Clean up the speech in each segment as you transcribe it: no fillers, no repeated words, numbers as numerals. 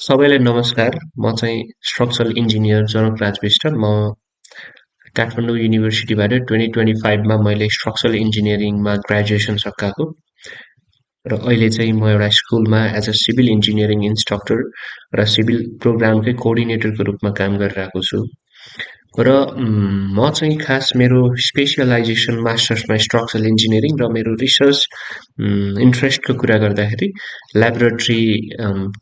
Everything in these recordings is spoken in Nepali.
सबैलाई नमस्कार। म चाहिँ स्ट्रक्चरल इन्जिनियर जनकराज विष्ट। म काठमाडौँ युनिभर्सिटीबाट 2025 मा मैले स्ट्रक्चरल इन्जिनियरिङमा ग्रेजुएसन सकाएको र अहिले चाहिँ म एउटा स्कुलमा as a civil engineering instructor र सिभिल प्रोग्रामकै कोअर्डिनेटरको रूपमा काम गरिरहेको छु। र म चाहिँ खास मेरो स्पेसलाइजेसन मास्टर्समा स्ट्रक्चरल इन्जिनियरिङ र मेरो रिसर्च इन्ट्रेस्टको कुरा गर्दाखेरि ल्याबोरेटरी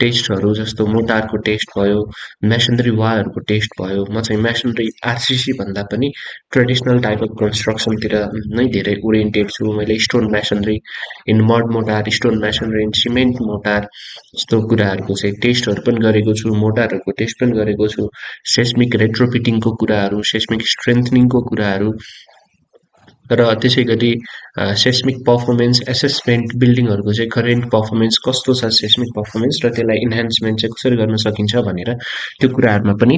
टेस्टहरू जस्तो मोटारको टेस्ट भयो, मेसनरी वालहरूको टेस्ट भयो। म चाहिँ मेसनरी आरसिसी भन्दा पनि ट्रेडिसनल टाइप अफ कन्स्ट्रक्सनतिर नै धेरै ओरिएन्टेड छु। मैले stone masonry in mud motor, stone masonry in cement motor यस्तो कुराहरूको चाहिँ टेस्टहरू पनि गरेको छु, मोटारहरूको टेस्ट पनि गरेको छु। सेस्मिक रेट्रोफिटिङको कुराहरू, सेस्मिक स्ट्रेन्थनिङको कुराहरू र त्यसै गरी सेस्मिक पर्फर्मेन्स एसेसमेन्ट बिल्डिङहरूको चाहिँ करेन्ट पर्फर्मेन्स कस्तो छ, सेस्मिक पर्फर्मेन्स र त्यसलाई इन्हान्समेन्ट चाहिँ कसरी गर्न सकिन्छ भनेर त्यो कुराहरूमा पनि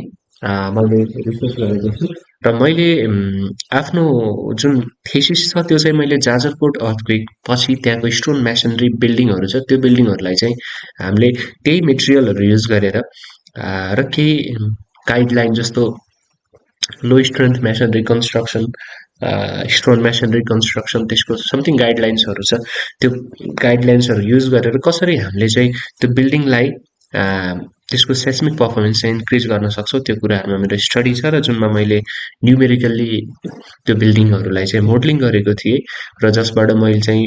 मैले रिसर्च गरेको छु। र मैले आफ्नो जुन थेसिस छ त्यो चाहिँ मैले जाजरकोट अर्थक्वेक पछि त्यहाँको स्टोन मेसनरी बिल्डिङहरू छ त्यो बिल्डिङहरूलाई चाहिँ हामीले त्यही मेटेरियलहरू युज गरेर र केही गाइडलाइन जस्तो low strength masonry construction, stone masonry construction त्यसको समथिङ गाइडलाइन्सहरू छ। त्यो गाइडलाइन्सहरू युज गरेर कसरी हामीले चाहिँ त्यो बिल्डिङलाई त्यसको सेस्मिक पर्फर्मेन्स चाहिँ इन्क्रिज गर्न सक्छौँ त्यो कुराहरूमा मेरो स्टडी छ र जुनमा मैले न्युमेरिकल्ली त्यो बिल्डिङहरूलाई चाहिँ मोडलिङ गरेको थिएँ र जसबाट मैले चाहिँ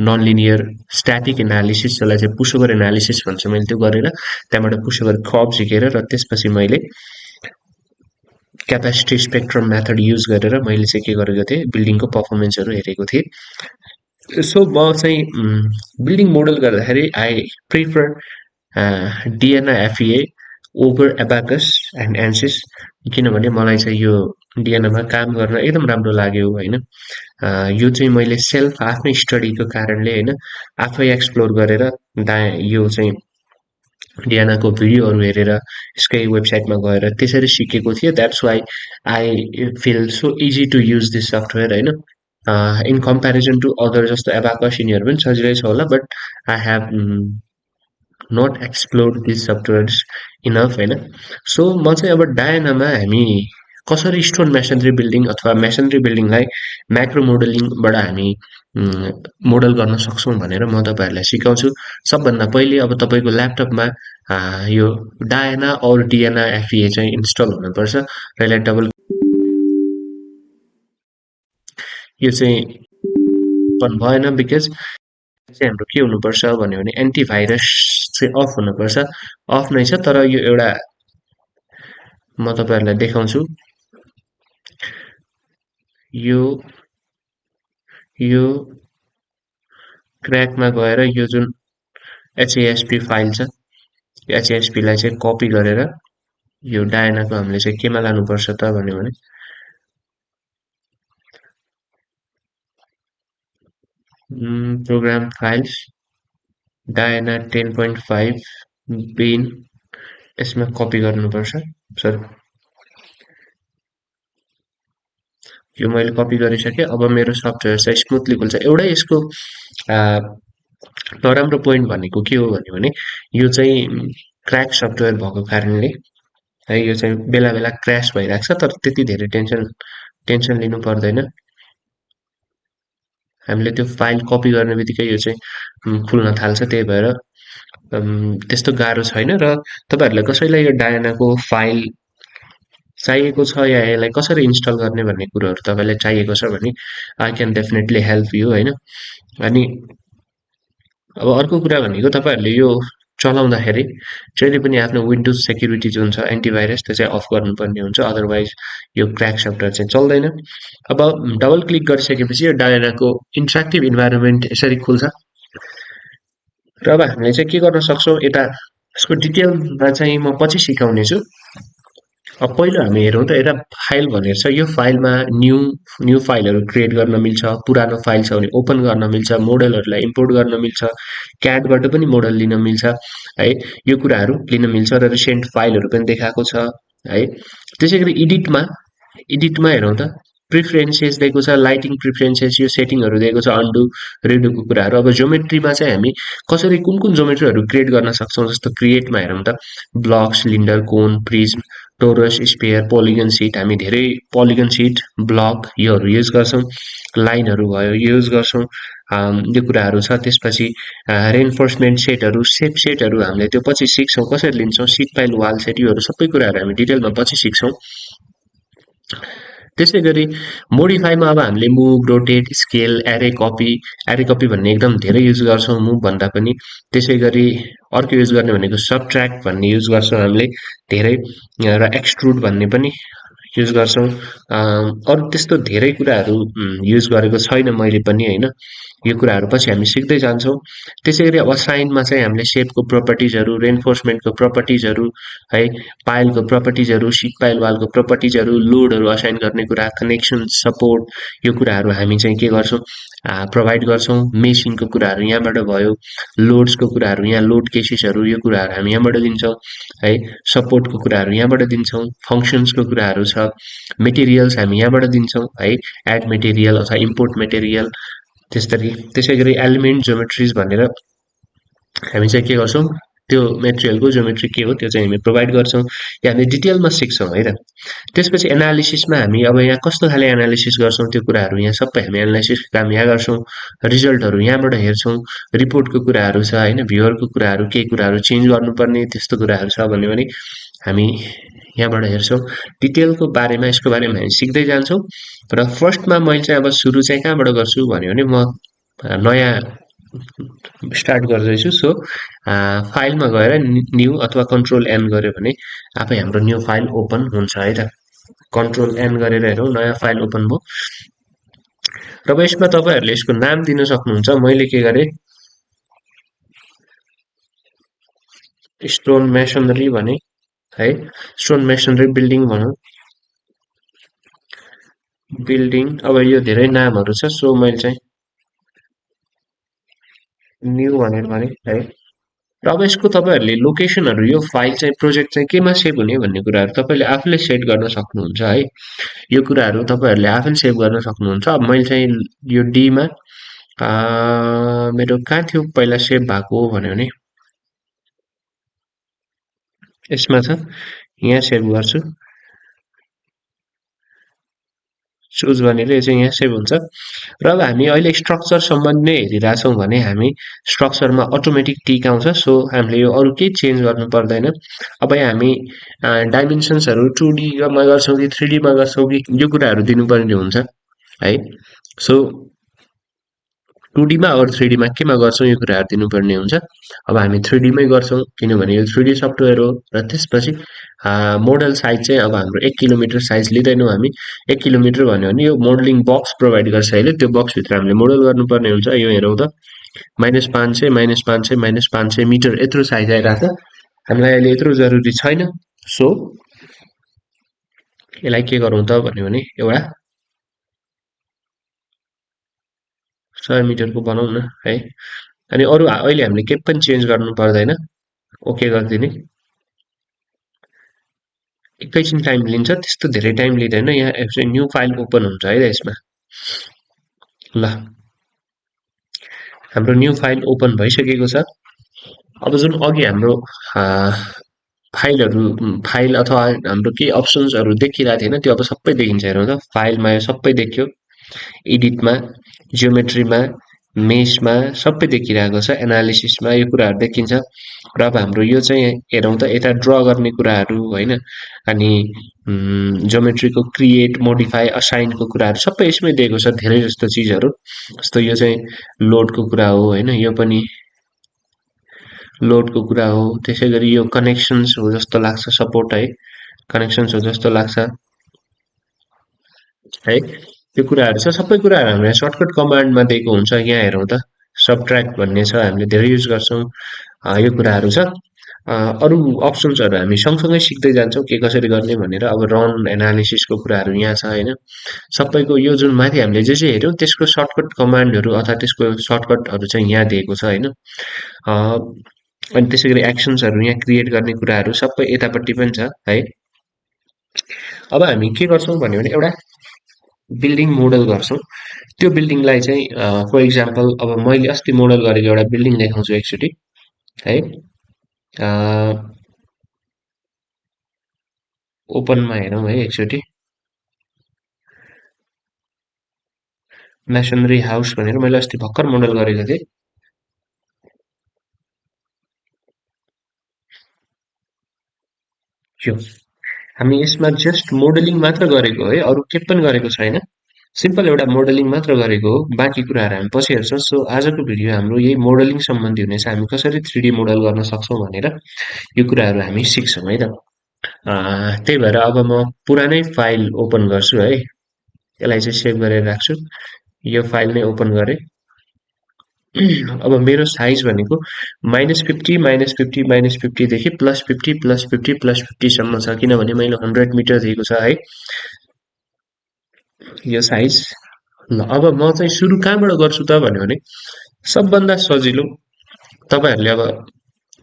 नन लिनियर स्ट्याटिक एनालिसिस जसलाई चाहिँ पुसओभर एनालिसिस भन्छ मैले त्यो गरेर त्यहाँबाट पुसओभर कर्भ झिकेर र त्यसपछि मैले क्यापेसिटी स्पेक्ट्रम मेथड युज गरेर मैले चाहिँ के गरेको थिएँ बिल्डिङको पर्फर्मेन्सहरू हेरेको थिएँ। सो म चाहिँ बिल्डिङ मोडल गर्दाखेरि I prefer DIANA FEA over Abaqus and ANSYS किनभने मलाई चाहिँ यो डिएनएमा काम गर्न एकदम राम्रो लाग्यो होइन। यो चाहिँ मैले सेल्फ आफ्नै स्टडीको कारणले होइन आफै एक्सप्लोर गरेर यो चाहिँ डिएनएको भिडियोहरू हेरेर यसकै वेबसाइटमा गएर त्यसरी सिकेको थिएँ। That's why I feel so easy to use this software होइन। इन कम्पेरिजन टु अदर जस्तो एबाकस यिनीहरू पनि सजिलै छ होला but I have not explore this softwares enough होइन। सो म चाहिँ अब डायनामा हामी कसरी स्टोन मेसनरी बिल्डिङ अथवा मेसनरी बिल्डिङलाई म्याक्रो मोडलिङबाट हामी मोडल गर्न सक्छौँ भनेर म तपाईँहरूलाई सिकाउँछु। सबभन्दा पहिले अब तपाईँको ल्यापटपमा यो डायना और डिएनए एफइए चाहिँ इन्स्टल हुनुपर्छ र यसलाई डबल यो चाहिँ ओपन भएन बिकज चाहिँ हाम्रो के हुनुपर्छ भन्यो भने एन्टिभाइरस चाहिँ अफ हुनुपर्छ। अफ नै छ तर यो एउटा म तपाईँहरूलाई देखाउँछु। यो क्र्याकमा गएर यो जुन एचएएसपी फाइल छ एचएएसपीलाई चाहिँ कपी गरेर यो डायनाको हामीले चाहिँ केमा लानुपर्छ त भन्यो भने प्रोग्राम फाइल्स डायना 10.5 बिन यसमा कपी गर्नुपर्छ। सर यो मैले कपी गरिसकेँ। अब मेरो सफ्टवेयर चाहिँ स्मुथली खुल्छ। एउटै यसको नराम्रो पोइन्ट भनेको के हो भन्यो भने यो चाहिँ क्र्याक सफ्टवेयर भएको कारणले है यो चाहिँ बेला बेला क्र्यास भइरहेको छ तर त्यति धेरै टेन्सन लिनु पर्दैन। हामीले त्यो फाइल कपी गर्ने बित्तिकै यो चाहिँ खुल्न थाल्छ त्यही भएर त्यस्तो गाह्रो छैन। र तपाईँहरूलाई कसैलाई यो डायनाको फाइल चाहिएको छ या यसलाई कसरी इन्स्टल गर्ने भन्ने कुरोहरू तपाईँलाई चाहिएको छ भने I can definitely help you होइन। अनि अब अर्को कुरा भनेको तपाईँहरूले यो चलाउँदाखेरि जहिले पनि आफ्नो विन्डोज सेक्युरिटी जुन छ एन्टिभाइरस त्यो चाहिँ अफ गर्नुपर्ने हुन्छ अदरवाइज यो क्र्याक सफ्टवेयर चाहिँ चल्दैन। अब डबल क्लिक गरिसकेपछि यो डायनाको इन्ट्रेक्टिभ इन्भाइरोमेन्ट यसरी खुल्छ र अब हामीले चाहिँ के गर्न सक्छौँ यता यसको डिटेलमा चाहिँ म पछि सिकाउने छु। अब पहिलो हामी हेरौँ त यता फाइल भनेर छ। यो फाइलमा न्यू फाइलहरू क्रिएट गर्न मिल्छ, पुरानो फाइल छ भने ओपन गर्न मिल्छ, मोडलहरूलाई इम्पोर्ट गर्न मिल्छ, क्याडबाट पनि मोडल लिन मिल्छ है। यो कुराहरू लिन मिल्छ र रिसेन्ट फाइलहरू पनि देखाएको छ है। त्यसै गरी एडिटमा हेरौँ त प्रिफरेन्सेस दिएको छ, लाइटिङ प्रिफरेन्सेस, यो सेटिङहरू दिएको छ, अन्डु रिडुको कुराहरू। अब ज्योमेट्रीमा चाहिँ हामी कसरी कुन कुन ज्योमेट्रीहरू क्रिएट गर्न सक्छौँ, जस्तो क्रिएटमा हेरौँ त block, cylinder, cone, prism, torus, sphere, polygon sheet, हामी धेरै पोलिगन सिट, ब्लक योहरू युज गर्छौँ। लाइनहरू भयो यो युज गर्छौँ। यो कुराहरू छ। त्यसपछि रेन्फोर्समेन्ट सेटहरू, सेप सेटहरू हामीले त्यो पछि सिक्छौँ, कसरी लिन्छौँ, सिट पाइल, वाल सेट, योहरू सबै कुराहरू हामी डिटेलमा पछि सिक्छौँ। त्यसै गरी मोडिफाईमा अब हामीले मुभ, रोटेट, स्केल, एरे कपी भन्ने एकदम धेरै युज गर्छौँ मुभ भन्दा पनि। त्यसै गरी अर्को युज गर्ने भनेको सबट्र्याक्ट भन्ने युज गर्छौँ हामीले धेरै, र एक्सट्रुड भन्ने पनि युज गर्छौँ। अरू त्यस्तो धेरै कुराहरू युज गरेको छैन मैले पनि होइन। यो कुराहरू पछि हामी सिक्दै जान्छौँ। त्यसै गरी अब साइनमा चाहिँ हामीले सेपको प्रोपर्टिजहरू, रेन्फोर्समेन्टको प्रोपर्टिजहरू है, पाइलको प्रोपर्टिजहरू, सिट पाइल वालको प्रोपर्टिजहरू, लोडहरू असाइन गर्ने कुरा, कनेक्सन, सपोर्ट, यो कुराहरू हामी चाहिँ के गर्छौँ, प्रोभाइड गर्छौँ। मेसिनको कुराहरू यहाँबाट भयो, लोड्सको कुराहरू यहाँ, लोड केसेसहरू, यो कुराहरू हामी यहाँबाट दिन्छौँ है। सपोर्टको कुराहरू यहाँबाट दिन्छौँ। फङ्सन्सको कुराहरू छ। मेटेरियल्स हामी यहाँबाट दिन्छौँ है, एड मेटेरियल अथवा इम्पोर्ट मेटेरियल। त्यसै गरी एलिमेन्ट ज्योमेट्रिज भनेर हामी चाहिँ के गर्छौँ, त्यो मेटेरियलको ज्योमेट्री के हो त्यो चाहिँ हामी प्रोभाइड गर्छौँ, या हामी डिटेलमा सिक्छौँ है त। त्यसपछि एनालिसिसमा हामी अब यहाँ कस्तो खाले एनालिसिस गर्छौँ, त्यो कुराहरू यहाँ सबै हामी एनालिसिस काम यहाँ गर्छौँ। रिजल्टहरू यहाँबाट हेर्छौँ। रिपोर्टको कुराहरू छ होइन, भ्युवरको कुराहरू, केही कुराहरू चेन्ज गर्नुपर्ने त्यस्तो कुराहरू छ भने पनि हामी यहाँबाट हेर्छौँ। डिटेलको बारेमा, यसको बारेमा हामी सिक्दै जान्छौँ। र फर्स्टमा मैले चाहिँ अब सुरु चाहिँ कहाँबाट गर्छु भन्यो भने, म नयाँ स्टार्ट गर्दैछु। सो फाइलमा गएर न्यू अथवा कन्ट्रोल एन गऱ्यो भने आफै हाम्रो न्यू फाइल ओपन हुन्छ है त। कन्ट्रोल एन गरेर हेरौँ, नयाँ फाइल ओपन भयो। र अब यसमा तपाईँहरूले यसको नाम दिन सक्नुहुन्छ। मैले के गरेँ, स्टोन मेसनरी भने है, स्टोन मेसनरी बिल्डिङ भनौँ, बिल्डिङ। अब यो धेरै नामहरू छ, सो मैले चाहिँ न्यू भनेर भने है। र अब यसको तपाईँहरूले लोकेसनहरू, यो फाइल चाहिँ, प्रोजेक्ट चाहिँ केमा सेभ हुने भन्ने कुराहरू तपाईँले आफूले सेट गर्न सक्नुहुन्छ है। यो कुराहरू तपाईँहरूले आफैले सेभ गर्न सक्नुहुन्छ। अब मैले चाहिँ यो डीमा मेरो कहाँ थियो पहिला सेभ भएको भन्यो भने, यसमा छ, यहाँ सेभ गर्छु। चुज भनेर यो चाहिँ यहाँ सेभ हुन्छ। र अब हामी अहिले स्ट्रक्चरसम्म नै हेरिरहेछौँ भने हामी स्ट्रक्चरमा अटोमेटिक टिक आउँछ। सो हामीले यो अरू केही चेन्ज गर्नु पर्दैन। अब यहाँ हामी डाइमेन्सन्सहरू 2Dमा गर्छौँ कि 3Dमा गर्छौँ कि यो कुराहरू दिनुपर्ने हुन्छ है। सो 2Dमा और 3Dमा केमा गर्छौँ यो कुराहरू दिनुपर्ने हुन्छ। अब हामी 3Dमै गर्छौँ किनभने यो 3D सफ्टवेयर हो। र त्यसपछि मोडल साइज चाहिँ अब हाम्रो 1 किलोमिटर साइज लिँदैनौँ हामी। 1 किलोमिटर भन्यो भने यो मोडलिङ बक्स प्रोभाइड गर्छ अहिले, त्यो बक्सभित्र हामीले मोडल गर्नुपर्ने हुन्छ। यो हेरौँ त, -500 -500 -500 मिटर यत्रो साइज आइरहेको छ। हामीलाई अहिले यत्रो जरुरी छैन। सो यसलाई के गरौँ त भन्यो भने एउटा 100 मिटरको बनाउँ न है। अनि अरू अहिले हामीले केही पनि चेन्ज गर्नु पर्दैन, ओके गरिदिने। एकैछिन टाइम लिन्छ, त्यस्तो धेरै टाइम लिँदैन। यहाँ न्यू फाइल ओपन हुन्छ है यसमा। ल, हाम्रो न्यू फाइल ओपन भइसकेको छ। अब जुन अघि हाम्रो फाइल अथवा हाम्रो केही अप्सन्सहरू देखिरहेको थिएन, त्यो अब सबै देखिन्छ। हेरौँ त, फाइलमा यो सबै देखियो, एडिटमा, जियोमेट्रीमा, मेसमा सबै देखिरहेको छ। एनालिसिसमा यो कुराहरू देखिन्छ। र अब हाम्रो यो चाहिँ हेरौँ त, यता ड्र गर्ने कुराहरू होइन, अनि ज्योमेट्रीको क्रिएट, मोडिफाई, असाइनको कुराहरू सबै यसमै दिएको छ, धेरै जस्तो चिजहरू। जस्तो यो चाहिँ लोडको कुरा हो होइन, यो पनि लोडको कुरा हो। त्यसै गरी यो कनेक्सन्स हो जस्तो लाग्छ, सपोर्ट है, कनेक्सन्स हो जस्तो लाग्छ है। यो कुराहरू छ, सबै कुराहरू हामीलाई सर्टकट कमान्डमा दिएको हुन्छ। यहाँ हेरौँ त, सबट्र्याक्ट भन्ने छ, हामीले धेरै युज गर्छौँ। यो कुराहरू छ। अरू अप्सन्सहरू हामी सँगसँगै सिक्दै जान्छौँ के कसरी गर्ने भनेर। अब रन एनालिसिसको कुराहरू यहाँ छ होइन। सबैको यो जुन माथि हामीले जे जे हेऱ्यौँ त्यसको सर्टकट कमान्डहरू अथवा त्यसको सर्टकटहरू चाहिँ यहाँ दिएको छ होइन। अनि त्यसै गरी एक्सन्सहरू यहाँ क्रिएट गर्ने कुराहरू सबै यतापट्टि पनि छ है। अब हामी के गर्छौँ भन्यो भने, एउटा बिल्डिङ मोडल गर्छौँ। त्यो बिल्डिङलाई चाहिँ फर इक्जाम्पल अब मैले अस्ति मोडल गरेको एउटा बिल्डिङ देखाउँछु एकचोटि है। ओपनमा हेरौँ है एकचोटि। मेसनरी हाउस भनेर मैले अस्ति भर्खर मोडल गरेको थिएँ। यो हामी यसमा जस्ट मोडलिङ मात्र गरेको है, अरू के पनि गरेको छैन। सिम्पल एउटा मोडलिङ मात्र गरेको हो, बाँकी कुराहरू हामी पछि हेर्छौँ। सो आजको भिडियो हाम्रो यही मोडलिङ सम्बन्धी हुनेछ, हामी कसरी 3D मोडल गर्न सक्छौँ भनेर यो कुराहरू हामी सिक्छौँ है त। त्यही भएर अब म पुरानै फाइल ओपन गर्छु है, यसलाई चाहिँ सेभ गरेर राख्छु। यो फाइल नै ओपन गरेँ। अब मेरो साइज भनेको -50 -50 -50 देखि +50 +50 +50 सम्म छ, किनभने मैले 100 मिटर दिएको छ है यो साइज। ल अब म चाहिँ सुरु कहाँबाट गर्छु त भन्यो भने सबभन्दा सजिलो तपाईँहरूले अब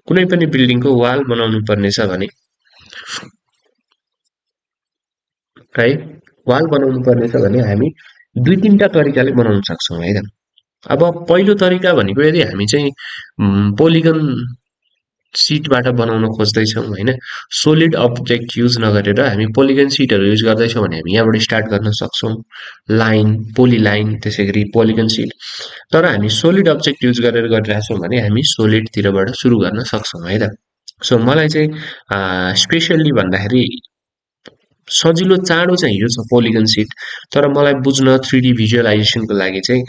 कुनै पनि बिल्डिङको वाल बनाउनु पर्नेछ भने है, वाल बनाउनु पर्नेछ भने हामी दुई तीनटा तरिकाले बनाउन सक्छौँ है त। अब पहिलो तरिका भनेको यदि हामी चाहिँ पोलिगन सिटबाट बनाउन खोज्दैछौँ होइन, सोलिड अब्जेक्ट युज नगरेर हामी पोलिगन सिटहरू युज गर्दैछौँ भने हामी यहाँबाट स्टार्ट गर्न सक्छौँ। लाइन, पोली लाइन, त्यसै गरी पोलिगन सिट। तर हामी सोलिड अब्जेक्ट युज गरेर गरिरहेछौँ भने हामी सोलिडतिरबाट सुरु गर्न सक्छौँ है त। सो मलाई चाहिँ स्पेसल्ली भन्दाखेरि सजिलो चाँडो चाहिँ यो छ पोलिगन सिट। तर मलाई बुझ्न 3D भिजुअलाइजेसनको लागि चाहिँ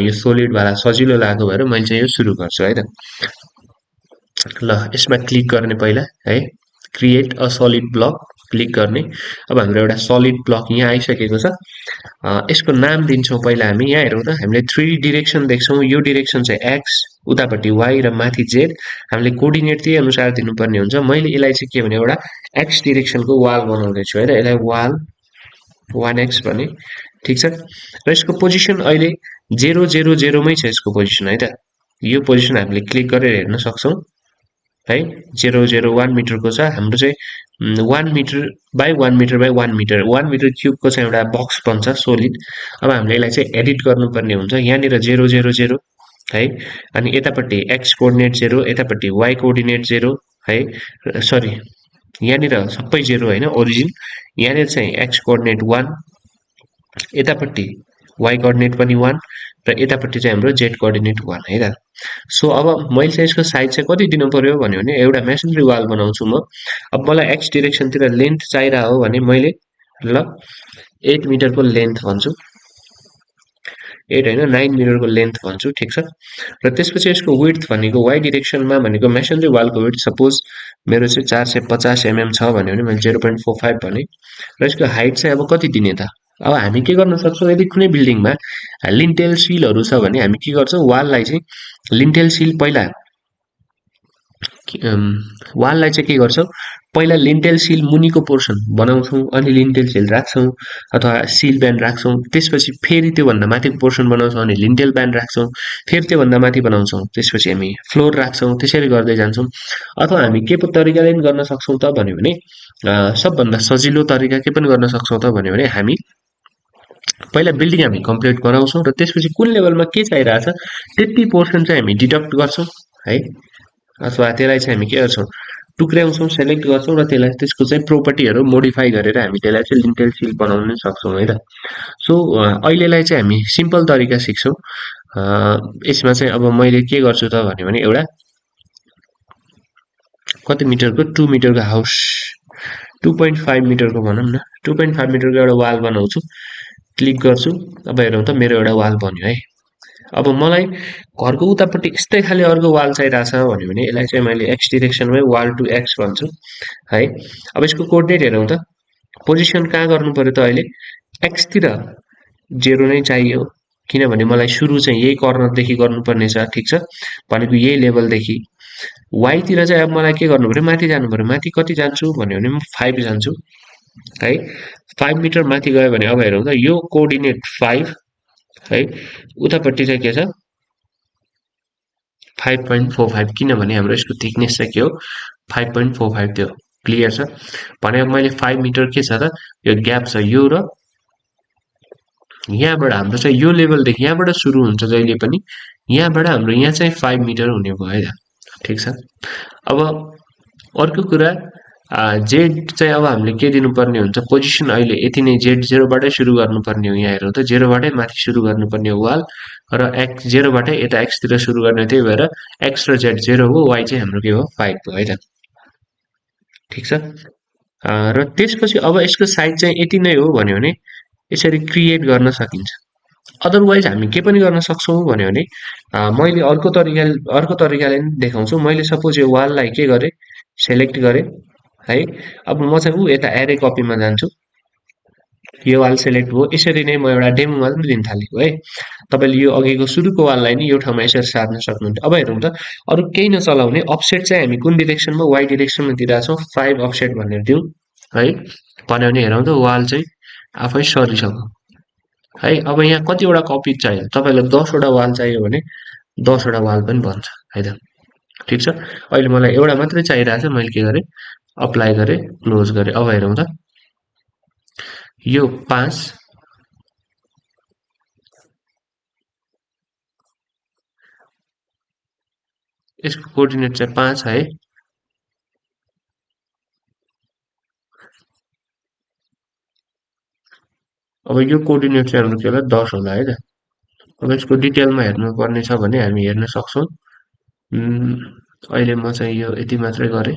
यो सोलिडवाला सजिलो लागेको भएर मैले चाहिँ यो सुरु गर्छु है त। ल यसमा क्लिक गर्ने पहिला है, create a solid block click गर्ने। अब हाम्रो एउटा सलिड ब्लक यहाँ आइसकेको छ। यसको नाम दिन्छौँ पहिला हामी। यहाँ हेरौँ त, हामीले 3 डिरेक्सन देख्छौँ। यो डिरेक्सन चाहिँ एक्स, उतापट्टि वाई र माथि जेड। हामीले कोअर्डिनेट त्यही अनुसार दिनुपर्ने हुन्छ। मैले यसलाई चाहिँ के भने एउटा एक्स डिरेक्सनको वाल बनाउँदैछु है त। यसलाई वाल 1x भने ठिक छ। र यसको पोजिसन अहिले 0 0 0 मै छ यसको पोजिसन है त। यो पोजिसन हामीले क्लिक गरेर हेर्न सक्छौँ है। 0 0 1 मिटरको छ हाम्रो चाहिँ 1 metre by 1 metre by 1 metre 1 metre क्युबको चाहिँ एउटा बक्स बन्छ सोलिड। अब हामीले यसलाई चाहिँ एडिट गर्नुपर्ने हुन्छ। यहाँनिर 0 0 0 है, अनि यतापट्टि एक्स कोअर्डिनेट 0, यतापट्टि वाई कोअर्डिनेट 0 है, सरी यहाँनिर सबै 0 होइन ओरिजिन। यहाँनिर चाहिँ एक्स कोअर्डिनेट 1, यतापट्टि वाई कोअर्डिनेट पनि 1 र यतापट्टि चाहिँ हाम्रो जेड कोअर्डिनेट 1 है त। सो अब मैले चाहिँ यसको साइज चाहिँ कति दिनु पर्यो भन्यो भने एउटा मेसनरी वाल बनाउँछु म। अब मलाई एक्स डिरेक्सनतिर लेन्थ चाहिरहेको हो भने मैले ल 8 मिटरको लेन्थ भन्छु, 8 होइन 9 मिटरको लेन्थ भन्छु ठिक छ। र त्यसपछि यसको विड्थ भनेको वाई डिरेक्सनमा भनेको मेसनरी वालको विड्थ सपोज मेरो चाहिँ 450 mm छ भन्यो भने मैले 0.45 भने। र यसको हाइट चाहिँ अब कति दिने त। अब हामी के गर्न सक्छौँ, यदि कुनै बिल्डिङमा लिन्टेल सिलहरू छ भने हामी के गर्छौँ, वाललाई चाहिँ लिन्टेल सिल पहिला वाललाई चाहिँ के गर्छौँ, पहिला लिन्टेल सिल मुनिको पोर्सन बनाउँछौँ, अनि लिन्टेल सिल राख्छौँ अथवा सिल ब्यान्ड राख्छौँ। त्यसपछि फेरि त्योभन्दा माथिको पोर्सन बनाउँछौँ अनि लिन्टेल ब्यान्ड राख्छौँ। फेरि त्योभन्दा माथि बनाउँछौँ, त्यसपछि हामी फ्लोर राख्छौँ। त्यसरी गर्दै जान्छौँ। अथवा हामी के पो तरिकाले पनि गर्न सक्छौँ त भन्यो भने सबभन्दा सजिलो तरिका के पनि गर्न सक्छौँ त भन्यो भने हामी पहिला बिल्डिङ हामी कम्प्लिट गराउँछौँ र त्यसपछि कुन लेभलमा के चाहिरहेछ त्यति पोर्सन चाहिँ हामी डिडक्ट गर्छौँ है, अथवा त्यसलाई चाहिँ हामी के गर्छौँ टुक्र्याउँछौँ, सेलेक्ट गर्छौँ र त्यसलाई त्यसको चाहिँ प्रोपर्टीहरू मोडिफाई गरेर हामी त्यसलाई चाहिँ लिन्टेल सिल बनाउन सक्छौँ है त। सो अहिलेलाई चाहिँ हामी सिम्पल तरिका सिक्छौँ। यसमा चाहिँ अब मैले के गर्छु त भन्यो भने एउटा कति मिटरको 2 मिटरको हाउस 2.5 मिटरको भनौँ न, 2.5 मिटरको एउटा वाल बनाउँछु। क्लिक गर्छु। अब हेरौँ त मेरो एउटा वाल बन्यो है। अब मलाई घरको उतापट्टि यस्तै खाले अर्को वाल चाहिरहेछ भन्यो भने यसलाई चाहिँ मैले एक्स डिरेक्सनमै वाल टु एक्स भन्छु है। अब यसको कोअर्डिनेट हेरौँ त, पोजिसन कहाँ गर्नु पर्यो त अहिले एक्सतिर 0 नै चाहियो, किनभने मलाई सुरु चाहिँ यही कर्नरदेखि गर्नुपर्ने छ ठिक छ, भनेको यही लेभलदेखि। वाइतिर चाहिँ अब मलाई के गर्नु पर्यो, माथि जानु पर्यो। माथि कति जान्छु भन्यो भने म 5 जान्छु है। 5 मिटर माथि गयो भने अब हेरौँ त, यो कोअर्डिनेट 5 है, उतापट्टि चाहिँ के छ 5.45, किनभने हाम्रो यसको थिकनेस चाहिँ के हो 5.45 त्यो क्लियर छ भने। अब मैले 5 मिटर के छ त यो ग्याप छ, यो र यहाँबाट हाम्रो चाहिँ यो लेभलदेखि यहाँबाट सुरु हुन्छ जहिले पनि यहाँबाट हाम्रो यहाँ चाहिँ 5 मिटर हुने भयो है त ठिक छ। अब अर्को कुरा जेड चाहिँ अब हामीले के दिनुपर्ने हुन्छ पोजिसन अहिले यति नै जेड जेरोबाटै सुरु गर्नुपर्ने हो यहाँ हेरौँ त जेरोबाटै माथि सुरु गर्नुपर्ने हो वाल र एक्स जेरोबाटै यता एक्सतिर सुरु गर्ने त्यही भएर एक्स र जेड जेरो हो वाइ चाहिँ हाम्रो के हो 5 हो है त ठिक छ। र त्यसपछि अब यसको साइज चाहिँ यति नै हो भन्यो भने यसरी क्रिएट गर्न सकिन्छ। अदरवाइज हामी के पनि गर्न सक्छौँ भन्यो भने मैले अर्को तरिकाले नि देखाउँछु। मैले सपोज यो वाललाई के गरेँ सेलेक्ट गरेँ है। अब म चाहिँ यता एरे कपीमा जान्छु। यो वाल सेलेक्ट भयो। यसरी नै म एउटा डेमो मात्रै दिन थालेको है। तपाईँले यो अघिको सुरुको वाललाई नि यो ठाउँमा यसरी सार्न सक्नुहुन्छ। अब हेरौँ त अरू केही नचलाउने अफसेट चाहिँ हामी कुन डिरेक्सनमा वाइ डिरेक्सनमा दिइरहेको छौँ 5 अफसेट भनेर दिउँ है। भन्यो भने हेरौँ त वाल चाहिँ आफै सरिसक्यो है। अब यहाँ कतिवटा कपी चाहियो तपाईँलाई 10वटा वाल चाहियो भने 10वटा वाल पनि बन्छ है त ठिक छ। अहिले मलाई एउटा मात्रै चाहिरहेको छ मैले के गरेँ अप्लाई गरेँ क्लोज गरेँ। अब हेरौँ त यो 5 यसको कोअर्डिनेट चाहिँ 5 है। अब यो कोअर्डिनेट चाहिँ हाम्रो के होला 10 होला है त। अब यसको डिटेलमा हेर्नुपर्ने छ भने हामी हेर्न सक्छौँ। अहिले म चाहिँ यो यति मात्रै गरेँ।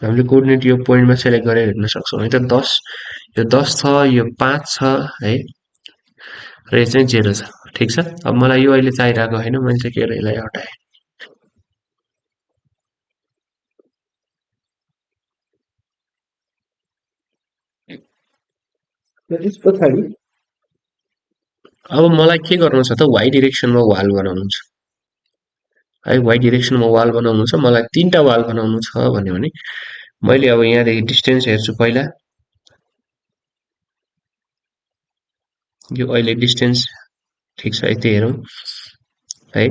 हामीले कोअर्डिनेट यो पोइन्टमा सेलेक्ट गरेर हेर्न सक्छौँ है त 10 यो 10 छ यो 5 छ है र यो चाहिँ 0 छ ठिक छ। अब मलाई यो अहिले चाहिरहेको होइन मैले चाहिँ के यसलाई हटाएँ। त्यस पछाडि अब मलाई के गर्नु छ त वाइ डिरेक्सनमा वाल बनाउनु छ है। वाइ डिरेक्सनमा वाल बनाउनु छ मलाई 3टा वाल बनाउनु छ भन्यो भने मैले अब यहाँदेखि डिस्टेन्स हेर्छु पहिला। यो अहिले डिस्टेन्स ठिक छ यति हेरौँ है।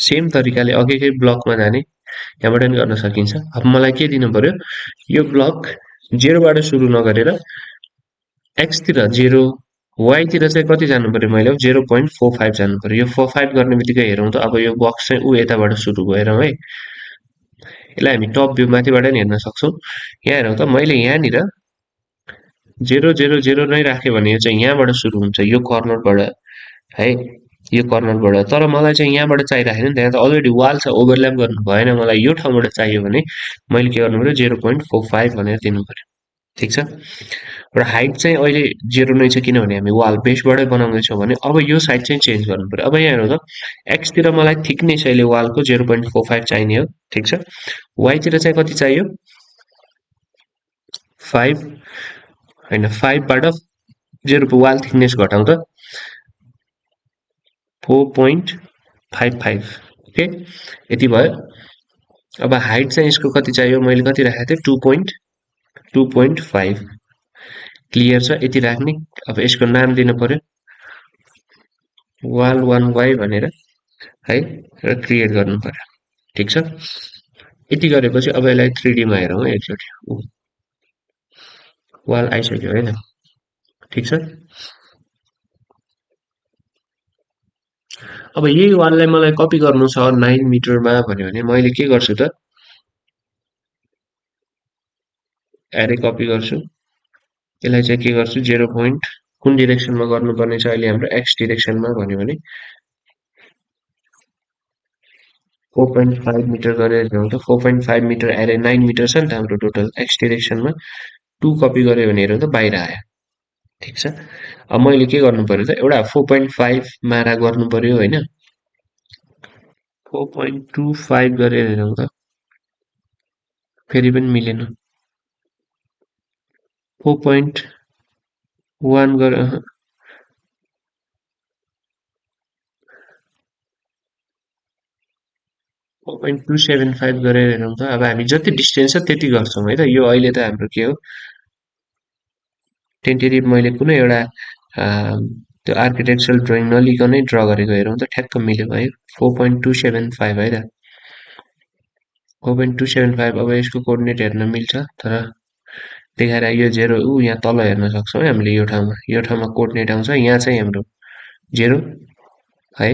सेम तरिकाले अघिकै ब्लकमा जाने यहाँबाट पनि गर्न सकिन्छ। अब मलाई के दिनु पर्यो यो ब्लक 0बाट सुरु नगरेर एक्सतिर 0 वाइतिर चाहिँ कति जानु पर्यो मैले 0.45 जानु पर्यो। यो 45 गर्ने बित्तिकै हेरौँ त अब यो बक्स चाहिँ यताबाट सुरु भयो हेरौँ है। यसलाई हामी टप भ्यू माथिबाट नि हेर्न सक्छौँ। यहाँ हेरौँ त मैले यहाँनिर 0 0 0 नै राखेँ भने यो चाहिँ यहाँबाट सुरु हुन्छ यो कर्नरबाट है यो कर्नरबाट। तर मलाई चाहिँ यहाँबाट चाहिराखेन नि त यहाँ त अलरेडी वाल छ ओभरल्याप गर्नु भएन। मलाई यो ठाउँबाट चाहियो भने मैले के गर्नु पर्यो 0.45 भनेर दिनु पर्यो ठिक छ। र हाइट चाहिँ अहिले 0 नै छ किनभने हामी वाल बेसबाटै बनाउँदैछौँ भने अब यो साइड चाहिँ चेन्ज गर्नु पर्यो। अब यहाँ हेर्नु त एक्सतिर मलाई थिकनेस अहिले वालको 0.45 चाहिने हो ठिक छ। वाइतिर चाहिँ कति चाहियो 5 होइन 5बाट 0 वाल थिकनेस घटाउँ त 4.55 ओके यति भयो। अब हाइट चाहिँ यसको कति चाहियो मैले कति राखेको थिएँ 2.5 क्लियर छ यति राख्ने। अब यसको नाम दिनु पर्यो वाल 1y भनेर है र क्रिएट गर्नु पर्यो ठिक छ। यति गरेपछि अब यसलाई 3D मा हेरौँ है एकचोटि। वाल आइसक्यो है त ठिक छ। अब यही वाललाई मलाई कपी गर्नु छ 9 मिटरमा भन्यो भने मैले के गर्छु त एरे कपी गर्छु। यसलाई चाहिँ के गर्छु 0 पोइन्ट कुन डिरेक्सनमा गर्नुपर्ने छ अहिले हाम्रो एक्स डिरेक्सनमा भन्यो भने 4.5 मिटर गरेर हेरौँ त 4.5 मिटर एरे 9 मिटर छ नि त हाम्रो टोटल एक्स डिरेक्सनमा 2 कपी गऱ्यो भने हेरौँ त बाहिर आयो ठिक छ। अब मैले के गर्नु पर्यो त एउटा 4.5 मारा गर्नु पर्यो होइन 4.25 गरेर हेरौँ त फेरि पनि मिलेन 4.1 गरेर 4.275 गरेर हेरौँ त। अब हामी जति डिस्टेन्स छ त्यति गर्छौँ है त। यो अहिले त हाम्रो के हो टेन्टेटिभ मैले कुनै एउटा त्यो आर्किटेक्चरल ड्रइङ नलिकनै ड्र गरेको हेरौँ त ठ्याक्क मिल्यो है 4.275 है त 4.275। अब यसको कोअर्डिनेट हेर्न मिल्छ तर देखाएर यो 0 यहाँ तल हेर्न सक्छौँ है हामीले यो ठाउँमा कोअर्डिनेट आउँछ यहाँ चाहिँ हाम्रो 0 है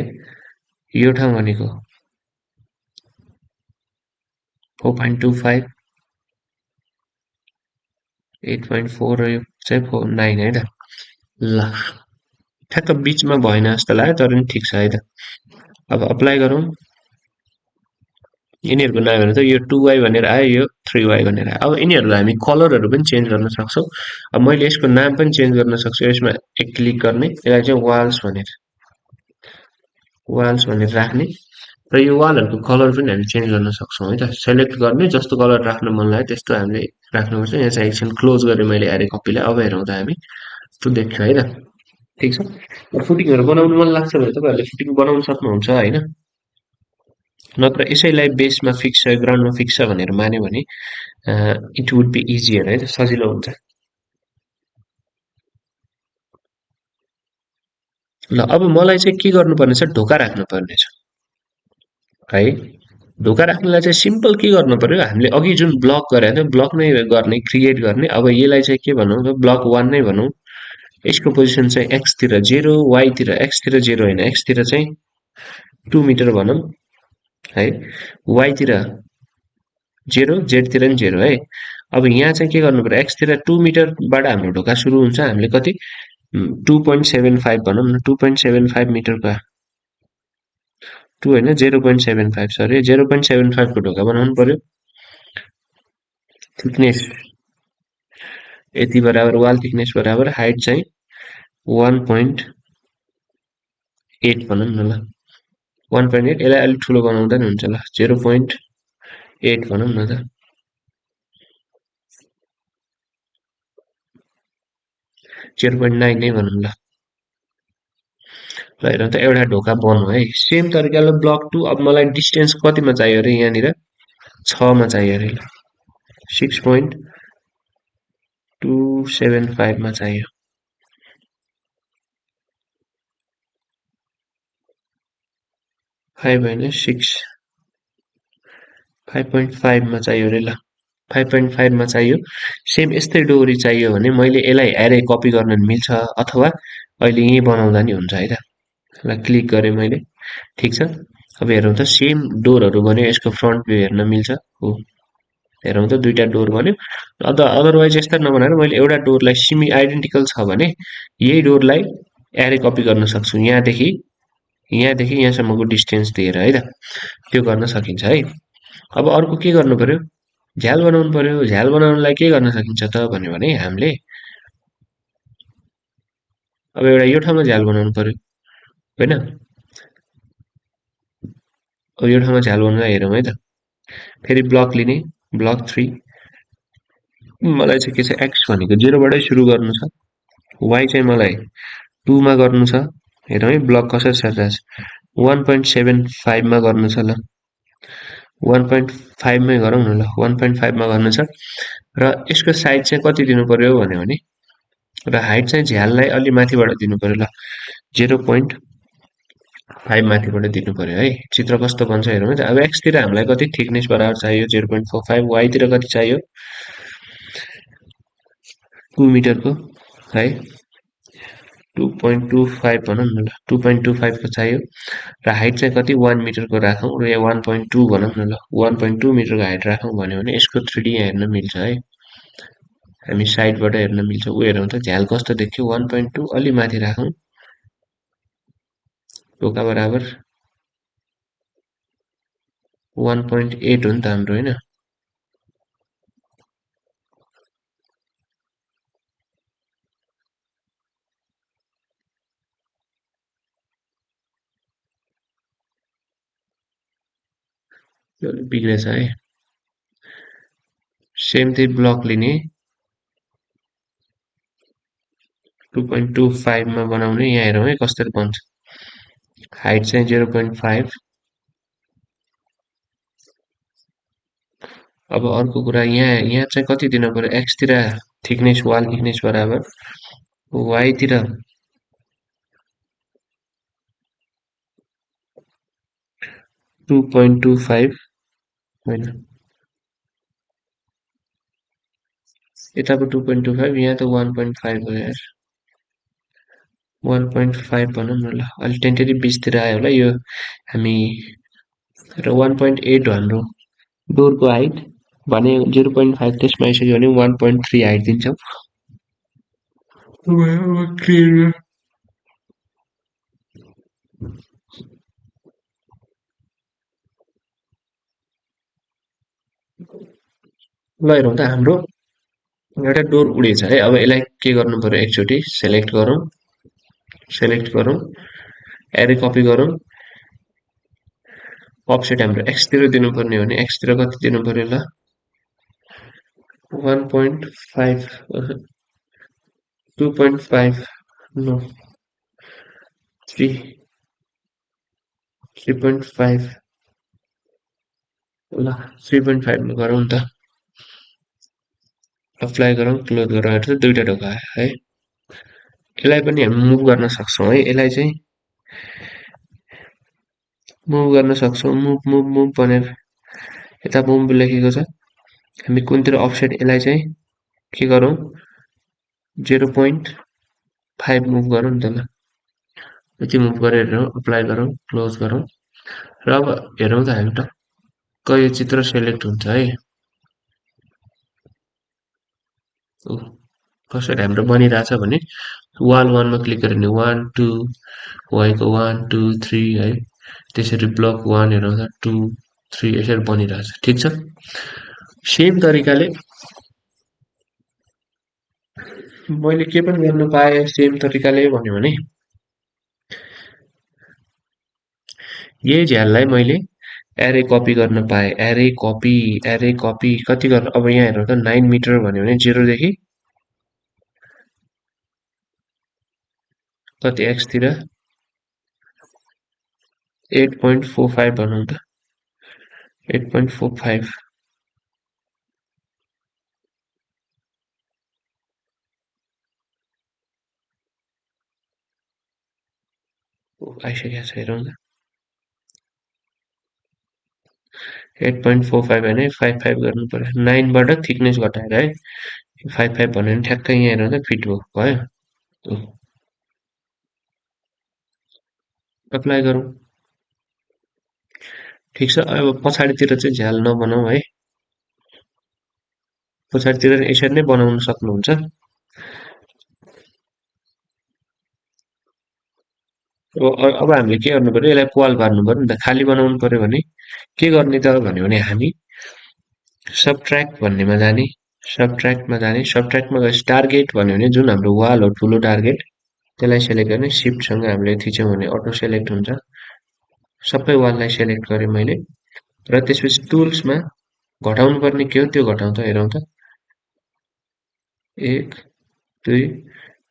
यो ठाउँ भनेको 4.25 8.4 र यो चाहिँ 9 है त ल ठ्याक्क बिचमा भएन जस्तो लाग्यो तर पनि ठिक छ है त अब अप्लाई गरौँ यिनीहरूको नाम हेर्नु त यो 2y भनेर आयो यो 3y भनेर आयो अब यिनीहरूलाई हामी कलरहरू पनि चेन्ज गर्न सक्छौँ अब मैले यसको नाम पनि चेन्ज गर्न सक्छु यसमा एक क्लिक गर्ने यसलाई चाहिँ वाल्स भनेर राख्ने र यो वालहरूको कलर पनि हामी चेन्ज गर्न सक्छौँ है त सेलेक्ट गर्ने जस्तो कलर राख्न मन लाग्यो त्यस्तो हामीले राख्नुपर्छ यहाँ चाहिँ एकछिन क्लोज गरेँ मैले एरे कपीलाई अब हेरौँ त हामी यस्तो देख्छ है त ठिक छ फुटिङहरू बनाउनु मन लाग्छ भने तपाईँहरूले फुटिङ बनाउन सक्नुहुन्छ होइन नत्र यसैलाई बेसमा फिक्स छ ग्राउन्डमा फिक्स छ भनेर मान्यो भने इट वुड बी इजियर है त सजिलो हुन्छ ल अब मलाई चाहिँ के गर्नुपर्ने छ ढोका राख्नुपर्ने छ है ढोका राख्नलाई चाहिँ सिम्पल के गर्नु पर्यो हामीले अघि जुन ब्लक गरेको थियो ब्लक नै गर्ने क्रिएट गर्ने अब यसलाई चाहिँ के भनौँ त ब्लक 1 नै भनौँ यसको पोजिसन चाहिँ एक्सतिर 0 वाइतिर एक्सतिर 0 होइन एक्सतिर चाहिँ 2 मिटर भनौँ है वाइतिर 0 जेडतिर नि 0 है अब यहाँ चाहिँ के गर्नु पर्यो एक्सतिर 2 मिटरबाट हाम्रो ढोका सुरु हुन्छ हामीले कति 2.75 भनौँ न 2.75 मिटरको 2 होइन 0.75 सरी 0.75 को ढोका बनाउनु पर्यो थिकनेस यति बराबर वाल थिकनेस बराबर हाइट चाहिँ 1.8 भनौँ न ल 1.8 यसलाई अलिक ठुलो बनाउँदा नि हुन्छ ल 0.8 भनौँ न त 0.9 नै भनौँ ल ल हेरौँ त एउटा ढोका बन्यो है सेम तरिकाले ब्लक 2 अब मलाई डिस्टेन्स कतिमा चाहियो अरे यहाँनिर 6 मा चाहियो अरे ल 6.275 मा चाहियो 5 होइन 6 5.5 मा चाहियो अरे ल 5.5 मा चाहियो सेम यस्तै डोरी चाहियो भने मैले यसलाई एरे कपी गर्न मिल्छ अथवा अहिले यहीँ बनाउँदा नि हुन्छ है त ल क्लिक गरेँ मैले ठिक छ अब हेरौँ त सेम डोरहरू बन्यो यसको फ्रन्ट भ्यू हेर्न मिल्छ हो हेरौँ त दुईटा डोर बन्यो अदरवाइज यस्ता नबनाएर मैले एउटा डोरलाई सिमी आइडेन्टिकल छ भने यही डोरलाई एरे कपी गर्न सक्छु यहाँदेखि यहाँसम्मको डिस्टेन्स दिएर है त त्यो गर्न सकिन्छ है अब अर्को के गर्नु पर्यो झ्याल बनाउनु पर्यो झ्याल बनाउनलाई के गर्न सकिन्छ त भन्यो भने हामीले अब एउटा यो ठाउँमा झ्याल बनाउनु पर्यो होइन अब यो ठाउँमा झ्याल बनाउनलाई हेरौँ है त फेरि ब्लक लिने ब्लक 3 मलाई चाहिँ के छ एक्स भनेको 0 बाटै सुरु गर्नु छ वाइ चाहिँ मलाई 2 मा गर्नु छ हेरौँ है ब्लक कसरी सजाएको छ 1.75 मा गर्नु छ ल 1.5 मै गरौँ न ल 1.5 मा गर्नु छ र यसको साइज चाहिँ कति दिनु पर्यो भन्यो भने र हाइट चाहिँ झ्याललाई अलि माथिबाट दिनु पर्यो ल 0.5 माथिबाट दिनु पर्यो है चित्र कस्तो बन्छ हेरौँ है त अब एक्सतिर हामीलाई कति थिकनेस बराबर चाहियो 0.45 वाइतिर कति चाहियो 2 मिटरको है 2.25 भनौँ न ल 2.25 को चाहियो र हाइट चाहिँ कति 1 मिटरको राखौँ र यहाँ 1.2 भनौँ न ल 1.2 मिटरको हाइट राखौँ भन्यो भने यसको 3D यहाँ हेर्न मिल्छ है हामी साइडबाट हेर्न मिल्छ ऊ हेरौँ त झ्याल कस्तो देख्यो 1.2 अलि माथि राखौँ ढोका बराबर 1.8 हो नि त हाम्रो होइन यो अलिक बिग्रेछ है सेम त्यही ब्लक लिने 2.25 मा बनाउने यहाँ हेरौँ है कसरी बन्छ हाइट चाहिँ 0.5 अब अर्को कुरा यहाँ चाहिँ कति दिनु पर्यो एक्सतिर थिकनेस वाल थिकनेस बराबर वाइतिर 2.25 होइन यताको 2.25 यहाँ त 1.5 हो यार 1.5 भनौँ न ल अलि टेन्टेरी 20 तिर आयो होला यो हामी र 1.8 हो हाम्रो डोरको हाइट भने 0.5 त्यसमा आइसक्यो भने 1.3 हाइट दिन्छौँ क्लियर ल हेरौँ त हाम्रो एउटा डोर उडेछ है अब यसलाई के गर्नु पर्यो एकचोटि सेलेक्ट गरौँ एरे कपी गरौँ अफसेट हाम्रो एक्सतिर दिनुपर्ने हो भने एक्सतिर कति दिनु पर्यो ल 1.5 2.5 नो 3 3.5 ल 3.5 मा गरौँ त अप्लाई गरौँ क्लोज गरौँ हेर्छ दुईटा ढोका आयो है यसलाई पनि हामी मुभ गर्न सक्छौँ है यसलाई चाहिँ मुभ गर्न सक्छौँ मुभ भनेर यता मुभ लेखेको छ हामी कुनतिर अफसेट यसलाई चाहिँ के गरौँ 0.5 मुभ गरौँ नि त ल यति मुभ गरेर अप्लाई गरौँ क्लोज गरौँ र अब हेरौँ त हामी टक्क यो चित्र सेलेक्ट हुन्छ है कसरी हाम्रो बनिरहेछ भने वाल 1 मा क्लिक गऱ्यो भने 1 2 भएको 1 2 3 है त्यसरी ब्लक 1 हेरौँ त 2 3 यसरी बनिरहेछ ठिक छ सेम तरिकाले मैले के पनि गर्न पाएँ सेम तरिकाले भन्यो भने यही झ्याललाई मैले एरे कपी गर्न पाएँ एरे कपी कति गर्न अब यहाँ हेर्नु त 9 मिटर भन्यो भने 0 देखि कति x तिर 8.45 भनौँ त 8.45 आइसकेको छ हेरौँ त 8.45 होइन 55 गर्नु पर्यो 9 बाट थिकनेस घटाएर है 55 भन्यो भने ठ्याक्कै यहाँ हेर्नु त फिट भयो अप्लाई गरौँ ठिक छ अब पछाडितिर चाहिँ झ्याल नबनाऊ है पछाडितिर यसरी नै बनाउन सक्नुहुन्छ अब हामीले के गर्नु पर्यो यसलाई पाल पार्नु पर्यो नि त खाली बनाउनु पर्यो भने के गर्ने त भन्यो भने हामी सबट्र्याक्ट भन्नेमा जाने सबट्र्याक्टमा गएपछि टार्गेट भन्यो भने जुन हाम्रो वाल हो ठुलो टार्गेट त्यसलाई सेलेक्ट गर्ने सिफ्टसँग हामीले थिच्यौँ भने अटो सेलेक्ट हुन्छ सबै वाललाई सेलेक्ट गरेँ मैले र त्यसपछि टुल्समा घटाउनु पर्ने के हो त्यो घटाउँछ हेरौँ त 1 2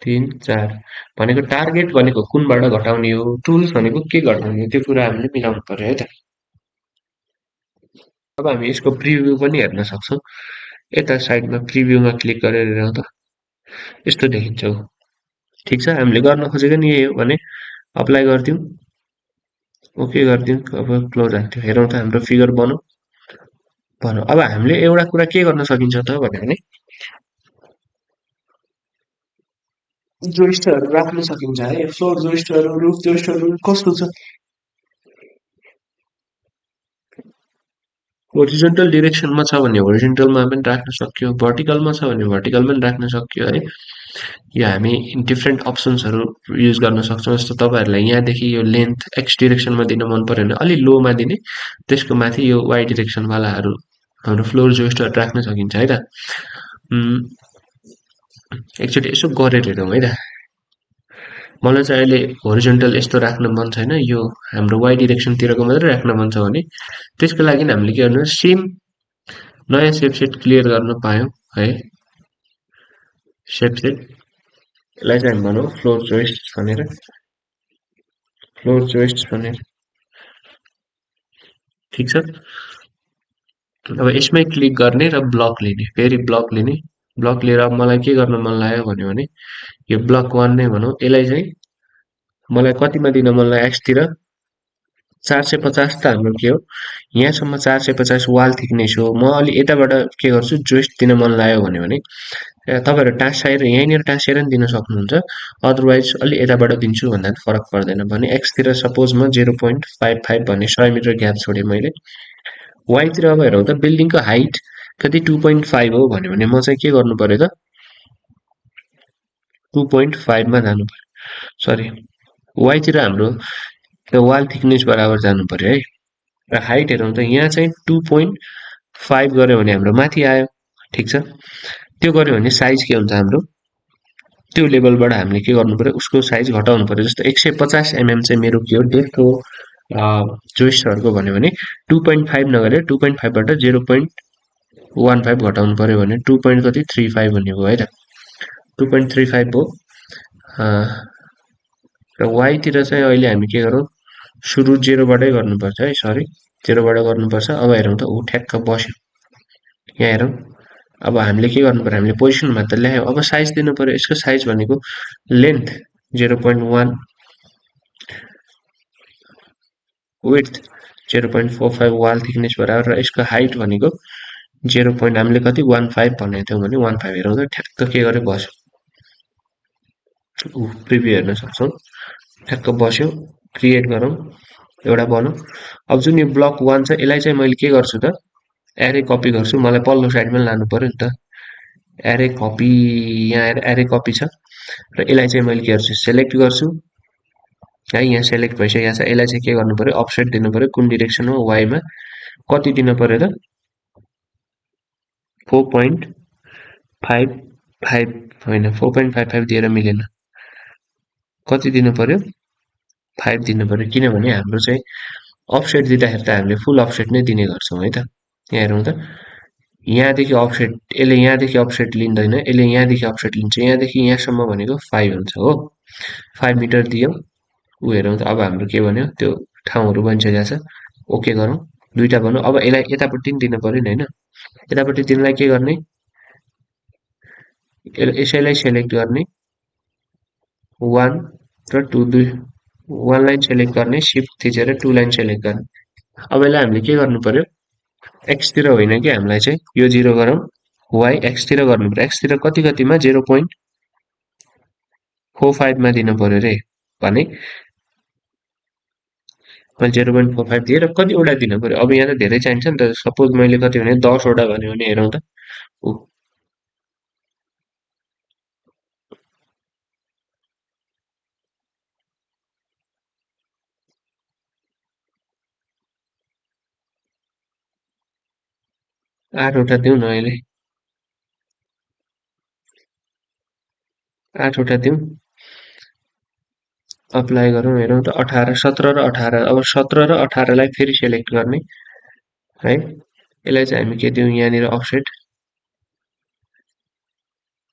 3 4 भनेको टार्गेट भनेको कुनबाट घटाउने हो टुल्स भनेको के घटाउने हो त्यो कुरा हामीले मिलाउनु पर्यो है त अब हामी यसको प्रिभ्यू पनि हेर्न सक्छौँ यता साइडमा प्रिभ्यूमा क्लिक गरेर हेरौँ त यस्तो देखिन्छ ठिक छ हामीले गर्न खोजेको नि यही हो भने अप्लाई गरिदिउँ ओके गरिदिउँ अब क्लोज हान्थ्यो हेरौँ त हाम्रो फिगर भनौँ अब हामीले एउटा कुरा के गर्न सकिन्छ त भन्यो भने जोइस्टहरू राख्न सकिन्छ है फ्लोर जोइस्टहरू रुफ जोइस्टहरू कस्तो छ होरिजेन्टल डिरेक्सनमा छ भने होरिजेन्टलमा पनि राख्न सक्यो भर्टिकलमा छ भने भर्टिकल पनि राख्न सक्यो है यो हामी डिफ्रेन्ट अप्सन्सहरू युज गर्न सक्छौँ जस्तो तपाईँहरूलाई यहाँदेखि यो लेन्थ एक्स डिरेक्सनमा दिन मन पऱ्यो भने अलि लोमा दिने त्यसको माथि यो वाइ डिरेक्सनवालाहरू हाम्रो फ्लोर जोइस्टहरू राख्न सकिन्छ है त एकचोटि यसो गरेर हेरौँ है त मलाई चाहिँ अहिले होरिजेन्टल यस्तो राख्न मन छैन यो हाम्रो वाइ डिरेक्सनतिरको मात्रै राख्न मन छ भने त्यसको लागि हामीले के गर्नु सेम नयाँ सेट क्लियर गर्न पायौँ है सेट यसलाई चाहिँ हामी भनौँ फ्लोर जोइस्ट भनेर ठिक छ अब यसमै क्लिक गर्ने र ब्लक लिने फेरि ब्लक लिने ब्लक लिएर अब मलाई के गर्न मन लाग्यो भन्यो भने यो ब्लक 1 नै भनौँ यसलाई चाहिँ मलाई कतिमा दिन मन लाग्यो एक्सतिर 450 त हाम्रो के हो यहाँसम्म 450 वाल थिक्नेस हो म अलि यताबाट के गर्छु जोइस्ट दिन मन लाग्यो भन्यो भने तपाईँहरू टाँसिएर यहीँनिर टाँसिएर नि दिन सक्नुहुन्छ, अदरवाइज अलि यताबाट दिन्छु भन्दा पनि फरक पर्दैन। भने एक्सतिर सपोज म 0.55 भन्ने 100 मिटर ग्याप छोडेँ मैले। वाइतिर अब हेरौँ त बिल्डिङको हाइट कति 2.5 हो भन्यो भने म चाहिँ के गर्नु पर्यो त 2.5 मा जानु पर्यो। सरी, वाइतिर हाम्रो वाल थिकनेस बराबर जानु पर्यो है। र हाइट हेरौँ त यहाँ चाहिँ 2.5 गऱ्यो भने हाम्रो माथि आयो, ठिक छ। त्यो गऱ्यो भने साइज के हुन्छ हाम्रो, त्यो लेभलबाट हामीले के गर्नु पर्यो, उसको साइज घटाउनु पर्यो। जस्तो 150 mm चाहिँ मेरो के हो, डेप्थ हो जोइस्टहरूको भन्यो भने 2.5 नगरेर 2.5 बाट 0.15 घटाउनु पर्यो भने 2. कति 35 भन्ने भयो है त, 2.35 हो। र वाइतिर चाहिँ अहिले हामी के गरौँ, सुरु 0बाटै गर्नुपर्छ है, सरी 0बाट गर्नुपर्छ। अब हेरौँ त ऊ ठ्याक्क बस्यो, यहाँ हेरौँ। अब हामीले के गर्नु पर्यो, हामीले पोजिसनमा त ल्यायौँ, अब साइज दिनु पर्यो। यसको साइज भनेको लेन्थ 0.1, विड्थ 0.45 वाल थिकनेस बराबर, र यसको हाइट भनेको 0. हामीले कति 15 भनेको थियौँ भने 15 हेरौँ त ठ्याक्क के गरे बस्यो। प्रिभ्यू हेर्न सक्छौँ, ठ्याक्क बस्यो। क्रिएट गरौँ, एउटा बनाऊ। अब जुन यो ब्लक 1 छ यसलाई चाहिँ मैले के गर्छु त, एरे कपी गर्छु। मलाई पल्लो साइडमा लानु पर्यो नि त, एरे कपी, यहाँ एरे कपी छ। र यसलाई चाहिँ मैले के गर्छु, सेलेक्ट गर्छु है, यहाँ सेलेक्ट भइसकेको छ। यसलाई चाहिँ के गर्नु पर्यो, अफसेट दिनु पर्यो। कुन डिरेक्सन हो, वाइमा कति दिनु पर्यो त 4.55 होइन, 4.55 दिएर मिलेन, कति दिनु पर्यो 5 दिनु पर्यो। किनभने हाम्रो चाहिँ अफसेट दिँदाखेरि त हामीले फुल अफसेट नै दिने गर्छौँ है त। यहाँ हेरौँ त, यहाँदेखि अफसेट, यसले यहाँदेखि अफसेट लिँदैन, यसले यहाँदेखि अफसेट लिन्छ। यहाँदेखि यहाँसम्म भनेको 5 हुन्छ हो, 5 मिटर दियो। ऊ हेरौँ त, अब हाम्रो के भन्यो, त्यो ठाउँहरू बनिसकेको छ। ओके गरौँ, दुईटा भनौँ। अब यसलाई यतापट्टि पनि दिनु पर्यो नि होइन, यतापट्टि दिनलाई के गर्ने, यसैलाई सेलेक्ट गर्ने, 1 र 2, 1 लाइन सेलेक्ट गर्ने, सिफ्ट थिचेर 2 लाइन सेलेक्ट गर्ने। अब यसलाई हामीले के गर्नु पर्यो, एक्सतिर होइन कि हामीलाई चाहिँ यो 0 गरौँ, वाइ एक्सतिर गर्नु पर्यो। एक्सतिर कति कतिमा 0.45 मा दिनु पर्यो रे, भने मैले 0.45 दिएर कतिवटा दिनु पर्यो। अब यहाँ त धेरै चाहिन्छ नि त, सपोज मैले कति भने 10 वटा भन्यो भने हेरौँ त, 8 वटा दिउँ न, अहिले 8 वटा दिउँ, अप्लाई गरौँ। हेरौँ त 18, 17 र 18। अब 17 र 18 लाई फेरि सेलेक्ट गर्ने है। यसलाई चाहिँ हामी के दिउँ, यहाँनिर अफसेट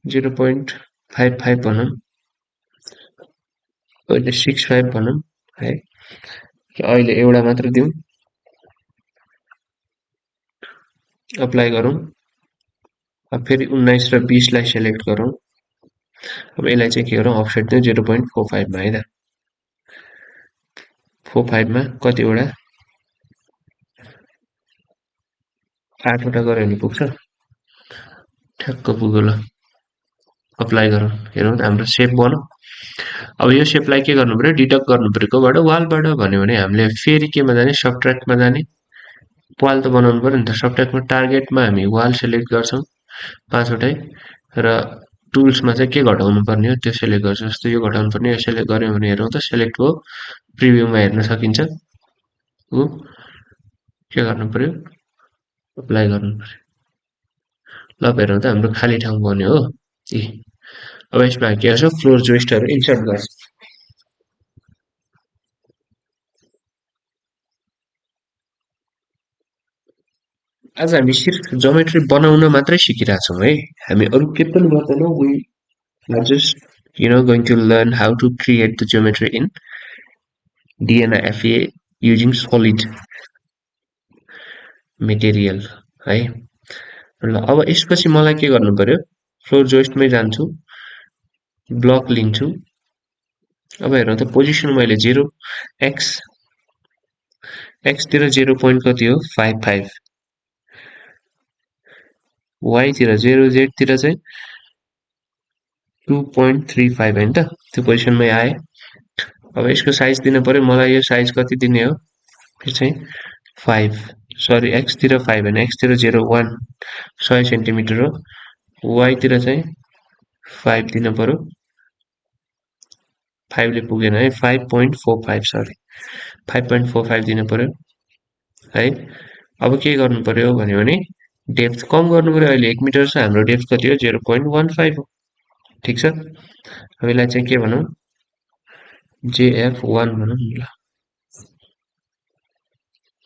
0.55 भनौँ, अहिले 65 भनौँ है। अहिले एउटा मात्र दिउँ, अप्लाई गरौँ। अब फेरि 19 र 20 लाई सेलेक्ट गरौँ। अब यसलाई चाहिँ के गरौँ, अफसेट दिउँ 0.45 मा है त, 45 मा कतिवटा, 8 वटा गऱ्यो भने पुग्छ, ठ्याक्क पुग्यो। ल अप्लाई गरौँ, हेरौँ त हाम्रो सेप बन्यो। अब यो सेपलाई के गर्नु पर्यो, डिडक्ट गर्नु पर्यो कोबाट, वालबाट भन्यो भने हामीले फेरि केमा जाने, सबट्र्याक्टमा जाने। वाल त बनाउनु पर्यो नि त, सबट्र्याक्टमा टार्गेटमा हामी वाल सेलेक्ट गर्छौँ 5 वटै, र टुल्समा चाहिँ के घटाउनु पर्ने हो त्यो सेलेक्ट गर्छु। जस्तो यो घटाउनु पर्ने, यो सेलेक्ट गऱ्यौँ भने हेरौँ त सेलेक्ट भयो, प्रिभ्यूमा हेर्न सकिन्छ। हो, के गर्नु पर्यो, अप्लाई गर्नु पर्यो। ल हेरौँ त हाम्रो खाली ठाउँ बन्यो हो। अब यसमा के गर्छ, फ्लोर जोइस्टहरू इन्सर्ट गर्छ। आज हामी सिर्फ जोमेट्री बनाउन मात्रै सिकिरहेछौँ है, हामी अरू के पनि गर्दैनौँ। We are just going to learn how to create the geometry in DNFA using solid material है। ल अब यसपछि मलाई के गर्नु पर्यो, फ्लोर जोइस्टमै जान्छु, ब्लक लिन्छु। अब हेरौँ त पोजिसन मैले 0 एक्स, एक्सतिर 0. कति हो 55, वाइतिर 0, जेडतिर चाहिँ 2.35 होइन त त्यो पोजिसनमै आए। अब यसको साइज दिन पर्यो मलाई यो साइज कति दिने हो यो चाहिँ 5 सरी एक्सतिर 5 होइन एक्सतिर 0.1 100 सेन्टिमिटर हो वाइतिर चाहिँ 5 दिन पर्यो 5 ले पुगेन है 5.45 सरी 5.45 दिन पर्यो है। अब के गर्नु पर्यो भन्यो भने डेप्थ कम गर्नु पर्यो अहिले 1 मिटर छ हाम्रो डेप्थ कति हो 0.15 हो ठिक छ। अब यसलाई चाहिँ के भनौँ JF1 भनौँ न ल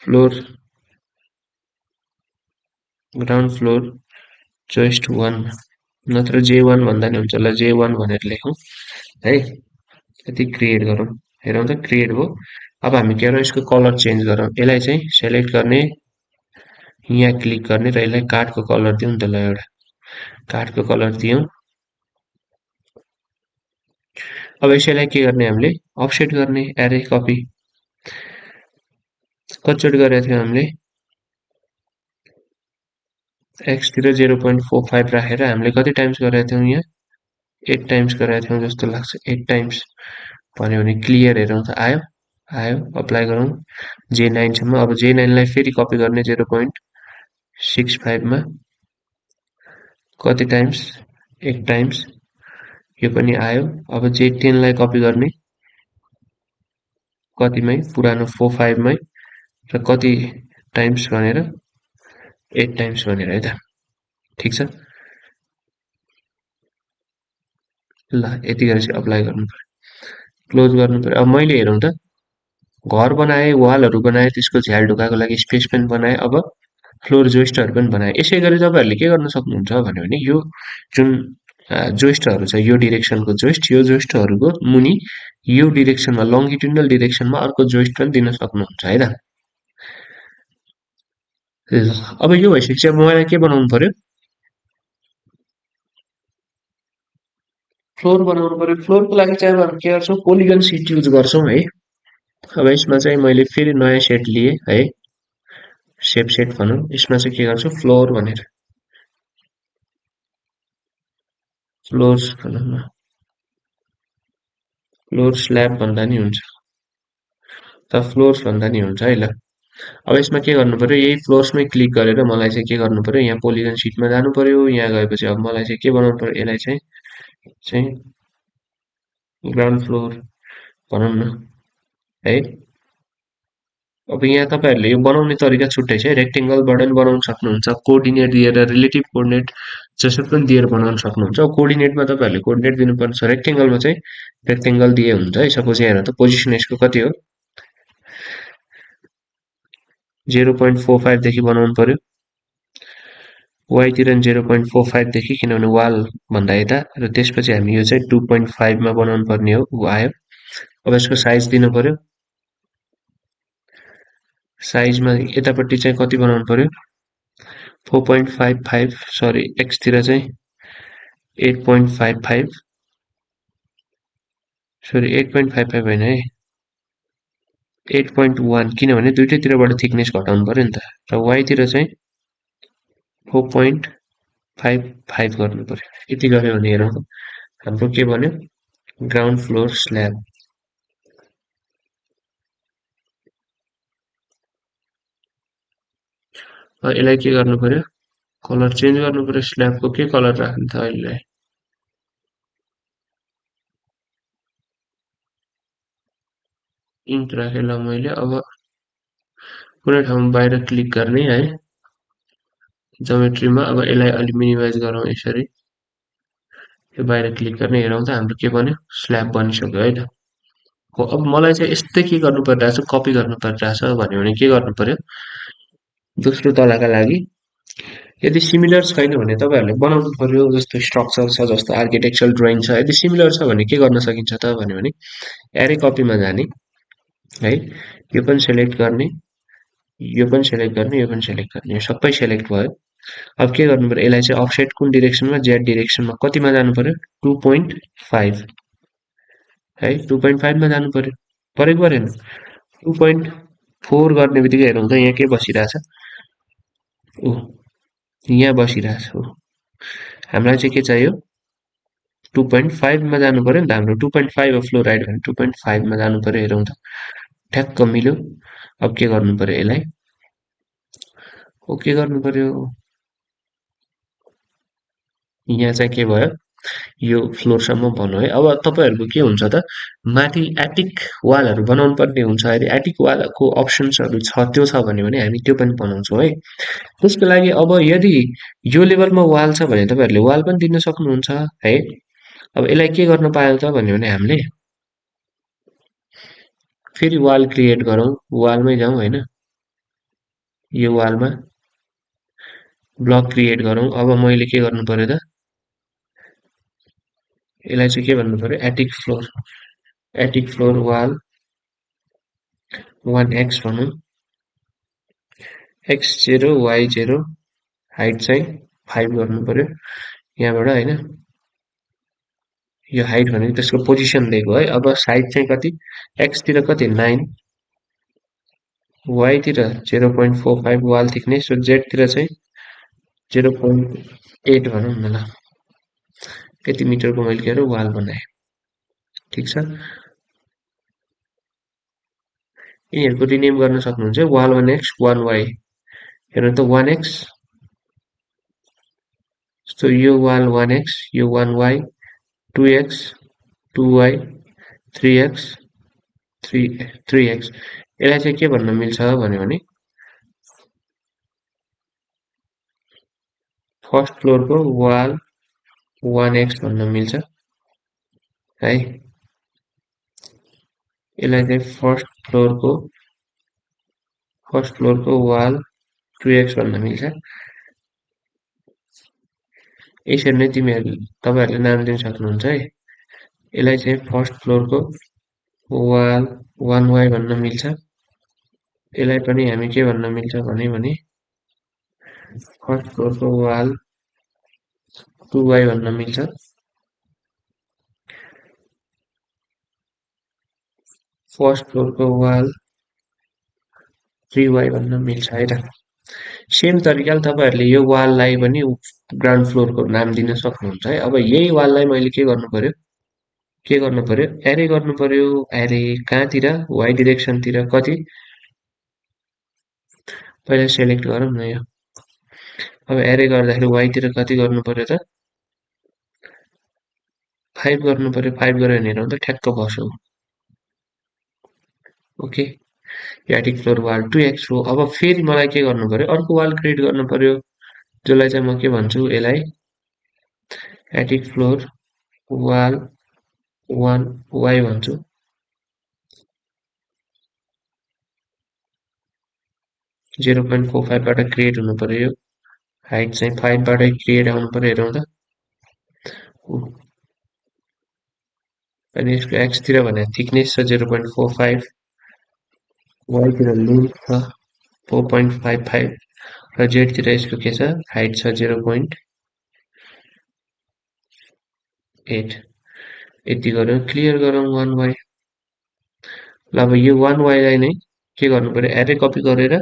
फ्लोर ग्राउन्ड फ्लोर जोइस्ट 1 नत्र J1 भन्दा नि हुन्छ ल J1 भनेर लेखौँ है। यति क्रिएट गरौँ हेरौँ त क्रिएट भयो। अब हामी के गरौँ यसको कलर चेन्ज गरौँ यसलाई चाहिँ सेलेक्ट गर्ने यहाँ क्लिक गर्ने र यसलाई कार्डको कलर दिउँ त ल एउटा कार्डको कलर दियौँ। अब यसैलाई के गर्ने हामीले अफसेट गर्ने एरे कपी कतिचोटि गरेको थियौँ हामीले एक्सतिर 0.45 राखेर हामीले कति टाइम्स गरेका थियौँ यहाँ 8 टाइम्स गरेका थियौँ जस्तो लाग्छ 8 टाइम्स भन्यो भने क्लियर हेरौँ त आयो आयो अप्लाई गरौँ J9 सम्म। अब J9 लाई फेरि कपी गर्ने 0.65 मा कति टाइम्स 1 टाइम्स यो पनि आयो। अब J10 लाई कपी गर्ने कतिमै पुरानो 45 मै र कति टाइम्स भनेर 8 टाइम्स भनेर है त ठिक छ ल यति गरेपछि अप्लाई गर्नु पर्यो क्लोज गर्नु पर्यो। अब मैले हेरौँ त घर बनाए वालहरू बनाए त्यसको झ्याल ढुकाको लागि स्पेस पनि बनाए अब फ्लोर जोइस्टहरू पनि बनाए। यसै गरी तपाईँहरूले के गर्न सक्नुहुन्छ भन्यो भने यो जुन जोइस्टहरू छ यो डिरेक्सनको जोइस्ट यो जोइस्टहरूको मुनि यो डिरेक्सनमा लङ्गिट्युडनल डिरेक्सनमा अर्को जोइस्ट पनि दिन सक्नुहुन्छ है त। ल अब यो भइसकेपछि अब मलाई के बनाउनु पर्यो फ्लोर बनाउनु पर्यो। फ्लोरको लागि चाहिँ अब हामी के गर्छौँ पोलिगन सिट युज गर्छौँ है। अब यसमा चाहिँ मैले फेरि नयाँ सेट लिएँ है सेप सेट भनौँ यसमा चाहिँ के गर्छु फ्लोर भनेर फ्लोर्स भनौँ न फ्लोर स्ल्याब भन्दा नि हुन्छ त फ्लोर्स भन्दा नि हुन्छ है ल। अब यसमा के गर्नु पर्यो यही फ्लोर्समै क्लिक गरेर मलाई चाहिँ के गर्नु पर्यो यहाँ पोलिगन सिटमा जानु पर्यो। यहाँ गएपछि अब मलाई चाहिँ के बनाउनु पर्यो यसलाई चाहिँ ग्राउन्ड फ्लोर भनौँ न है। अब यहाँ तपाईँहरूले यो बनाउने तरिका छुट्टै छ है रेक्टेङ्गलबाट पनि बनाउन सक्नुहुन्छ कोअर्डिनेट दिएर रिलेटिभ कोअर्डिनेट जसरी पनि दिएर बनाउन सक्नुहुन्छ। अब कोअर्डिनेटमा तपाईँहरूले कोअर्डिनेट दिनुपर्ने छ रेक्टेङ्गलमा चाहिँ रेक्टेङ्गल दिए हुन्छ है। सपोज यहाँ हेर्नु त पोजिसन यसको कति हो 0.45 देखि बनाउनु पर्यो वाइतिर 0.45 देखि किनभने वाल भन्दा यता र त्यसपछि हामी यो चाहिँ 2.5 मा बनाउनु पर्ने हो ऊ आयो। अब यसको साइज दिनु पर्यो साइजमा यतापट्टि चाहिँ कति बनाउनु पर्यो 4.55 सरी एक्सतिर चाहिँ 8.55 सरी 8.55 होइन है 8.1 किनभने दुईटैतिरबाट थिकनेस घटाउनु पर्यो नि त र वाइतिर चाहिँ 4.55 गर्नु पर्यो। यति गऱ्यो भने हेरौँ हाम्रो के भन्यो ग्राउन्ड फ्लोर स्ल्याब। यसलाई के गर्नु पर्यो कलर चेन्ज गर्नु पर्यो स्ल्याबको के कलर राख्ने त अहिले इन्क राखेँ ल मैले। अब कुनै ठाउँमा बाहिर क्लिक गर्ने है जोमेट्रीमा अब यसलाई अलिक मिनिमाइज गरौँ यसरी यो बाहिर क्लिक गर्ने हेरौँ त हाम्रो के बन्यो स्ल्याब बनिसक्यो है त। हो अब मलाई चाहिँ यस्तै के गर्नु परिरहेछ कपी गर्नु परिरहेछ भन्यो भने के गर्नु पर्यो दोस्रो तलाका लागि यदि सिमिलर छैन भने तपाईँहरूले बनाउनु पर्यो जस्तो स्ट्रक्चर छ जस्तो आर्किटेक्चरल ड्रइङ छ। यदि सिमिलर छ भने के गर्न सकिन्छ त भन्यो भने एरे कपीमा जाने है यो पनि सेलेक्ट गर्ने यो पनि सेलेक्ट गर्ने यो पनि सेलेक्ट गर्ने यो सबै सेलेक्ट भयो। अब के गर्नु पर्यो यसलाई चाहिँ अफसेट कुन डिरेक्सनमा जेड डिरेक्सनमा कतिमा जानु पर्यो 2.5 है 2.5 मा जानु पर्यो परेको परेन 2.4 गर्ने बित्तिकै हेरौँ त यहाँ के बसिरहेछ ओ यहाँ बसिरहेछ हो हामीलाई चाहिँ के चाहियो 2.5 मा जानु पर्यो नि त हाम्रो 2.5 हो फ्लोराइड भने 2.5 मा जानु पर्यो हेरौँ त ठ्याक्क मिल्यो अब के गर्नु पर्यो यसलाई के गर्नु पर्यो यहाँ चाहिँ के भयो यो फ्लोरसम्म भनौँ है अब तपाईँहरूको के हुन्छ त माथि एटिक वालहरू बनाउनु पर्ने हुन्छ यदि एटिक वालको अप्सन्सहरू छ त्यो छ भने हामी त्यो पनि बनाउँछौँ है त्यसको लागि अब यदि यो लेभलमा वाल छ भने तपाईँहरूले वाल पनि दिन सक्नुहुन्छ है अब यसलाई के गर्न पायो त भन्यो भने हामीले फेरि वाल क्रिएट गरौँ वालमै जाउँ होइन यो वालमा ब्लक क्रिएट गरौँ अब मैले के गर्नु पर्यो त यसलाई चाहिँ के भन्नु पर्यो एटिक फ्लोर वाल 1x भनौँ x0 y0 हाइट चाहिँ 5 गर्नु पर्यो यहाँबाट होइन यो हाइट भनेको त्यसको पोजिसन दिएको है अब साइड चाहिँ कति x तिर कति 9 y तिर 0.45 वाल थिकनेस र z तिर चाहिँ 0.8 भनौँ न ल यति मिटरको मैले के अरे वाल बनाएँ ठिक छ यिनीहरूको रिनेम गर्न सक्नुहुन्छ वाल 1x 1y हेर्नु त 1x सो यो वाल 1x यो 1y 2x 2y 3x 3x यसलाई चाहिँ के भन्न मिल्छ भन्यो भने फर्स्ट फ्लोरको वाल 1x भन्न मिल्छ है यसलाई चाहिँ फर्स्ट फ्लोरको वाल 2x भन्न मिल्छ यसरी नै तपाईँहरूले नाम दिन सक्नुहुन्छ है यसलाई चाहिँ फर्स्ट फ्लोरको वाल 1y भन्न मिल्छ यसलाई पनि हामी के भन्न मिल्छ भने फर्स्ट फ्लोरको वाल 2y भन्न मिल्छ फर्स्ट फ्लोरको वाल 3y भन्न मिल्छ है त सेम तरिकाले तपाईँहरूले यो वाललाई पनि ग्राउन्ड फ्लोरको नाम दिन सक्नुहुन्छ है अब यही वाललाई मैले के गर्नु पर्यो एरे गर्नु पर्यो एरे कहाँतिर वाइ डिरेक्सनतिर कति पहिला सेलेक्ट गरौँ न यो अब एरे गर्दाखेरि वाइतिर कति गर्नु पर्यो त 5 गर्नु पर्यो 5 गरेर भने हेरौँ त ठ्याक्क बसौँ okay attic floor wall 2x हो अब फेरि मलाई के गर्नु पर्यो अर्को वाल क्रिएट गर्नु पर्यो जसलाई चाहिँ म के भन्छु यसलाई एटिक फ्लोर वाल 1y भन्छु 0.45 बाट क्रिएट हुनु पर्यो यो हाइट चाहिँ 5 बाटै क्रिएट आउनु पर्यो हेरौँ त अनि यसको x तिर भने थिकनेस छ 0.45 y तिर लेन्थ छ 4.55 र z तिर यसको के छ हाइट छ 0.8 यति गरौँ क्लियर गरौँ 1y ल अब यो 1y लाई नै के गर्नु पर्यो एरे कपी गरेर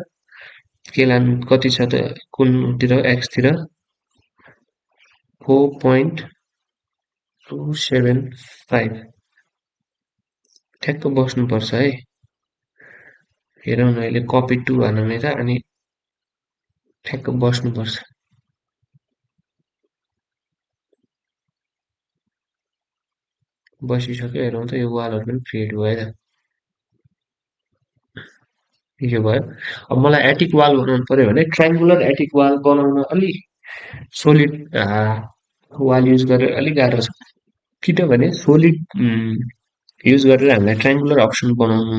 के लानु कति छ त कुनतिर x तिर 4.275 ठ्याक्क बस्नुपर्छ है हेरौँ न अहिले कपी टु भनौँ त अनि ठ्याक्क बस्नुपर्छ बसिसक्यो हेरौँ त यो वालहरू पनि क्रिएट भयो त यो भयो अब मलाई एटिक वाल बनाउनु पर्यो भने ट्राइङ्गुलर एटिक वाल बनाउन अलिक सोलिड वाल युज गरेर अलिक गाह्रो छ किनभने सोलिड युज गरेर हामीलाई ट्राइङ्गुलर अप्सन बनाउनु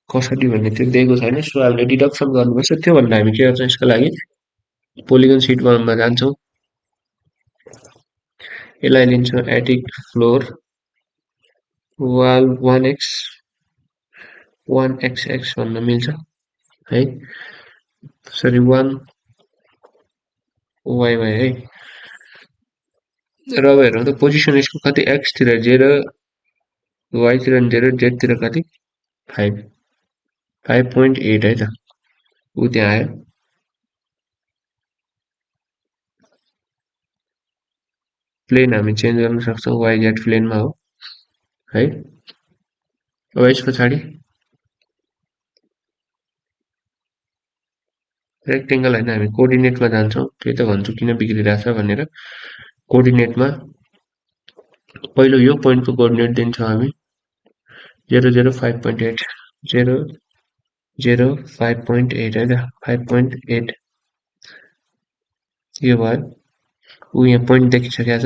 कसरी भन्ने त्यो दिएको छैन सो हामीले डिडक्सन गर्नुपर्छ त्योभन्दा हामी के गर्छौँ यसको लागि पोलिगन सिट बनाउनमा जान्छौँ यसलाई लिन्छौँ एटिक फ्लोर वाल 1x भन्न मिल्छ है सरी 1y भयो है र अब हेरौँ त पोजिसन यसको कति x तिर 0 y तिर 0 z तिर कति 5 5.8 है त ऊ त्यहाँ आयो । प्लेन हामी चेन्ज गर्न सक्छौँ YZ प्लेनमा हो है। अब यस पछाडि रेक्टेङ्गल होइन हामी कोअर्डिनेटमा जान्छौँ। त्यही त भन्छु किन बिग्रिरहेछ भनेर। कोअर्डिनेटमा पहिलो यो पोइन्टको कोअर्डिनेट दिन्छौँ हामी 005.8 005.8 है त 5.8 यो भयो। ऊ यहाँ पोइन्ट देखिसकेको छ।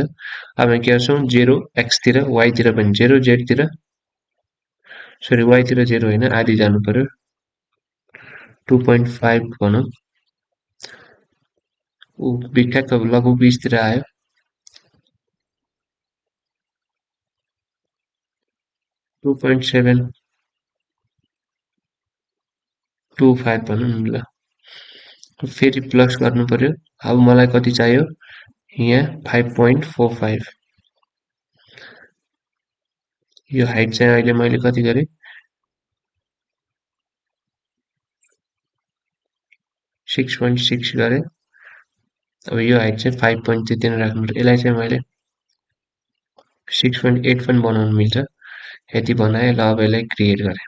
अब हामी के गर्छौँ 0 एक्सतिर वाइतिर पनि 0 जेडतिर सरी वाइतिर 0 होइन आधी जानु पर्यो 2.5 भनौँ। ऊ ठ्याक्क लगभग 20 तिर आयो। 2.725 भनौँ न ल। फेरि प्लस गर्नु पर्यो। अब मलाई कति चाहियो यहाँ 5.45 यो हाइट चाहिँ अहिले मैले कति गरेँ 6.6 गरेँ। अब यो हाइट चाहिँ 5 पोइन्ट त्यति नै राख्नु पर्यो। यसलाई चाहिँ मैले 6.8 पनि बनाउनु मिल्छ। यति बनाएँ ल अब यसलाई क्रिएट गरेँ।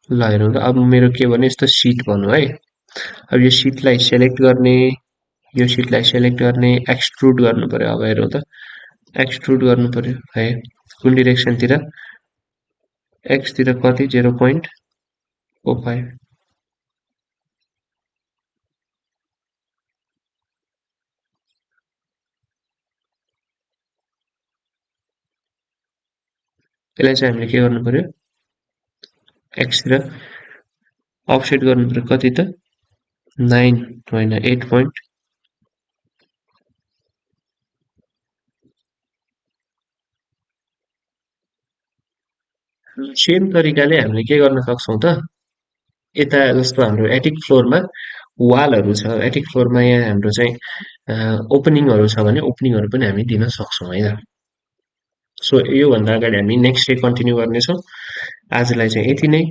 ल हेरौँ त अब मेरो के भने यस्तो सिट भनौँ है। अब यो सिटलाई सेलेक्ट गर्ने यो सिटलाई सेलेक्ट गर्ने एक्सट्रुड गर्नु पर्यो। अब हेरौँ त एक्सट्रुड गर्नु पर्यो है कुन डिरेक्सनतिर एक्सतिर कति 0.45 यसलाई चाहिँ हामीले के गर्नु पर्यो एक्सतिर अफसेट गर्नु पर्यो कति त 9 होइन 8 पोइन्ट सेम तरिकाले हामीले के गर्न सक्छौँ त यता जस्तो हाम्रो एटिक फ्लोरमा वालहरू छ एटिक फ्लोरमा यहाँ हाम्रो चाहिँ ओपनिङहरू छ भने ओपनिङहरू पनि हामी दिन सक्छौँ है त। सो योभन्दा अगाडि हामी नेक्स्ट डे कन्टिन्यू गर्नेछौँ। आजलाई चाहिँ यति नै।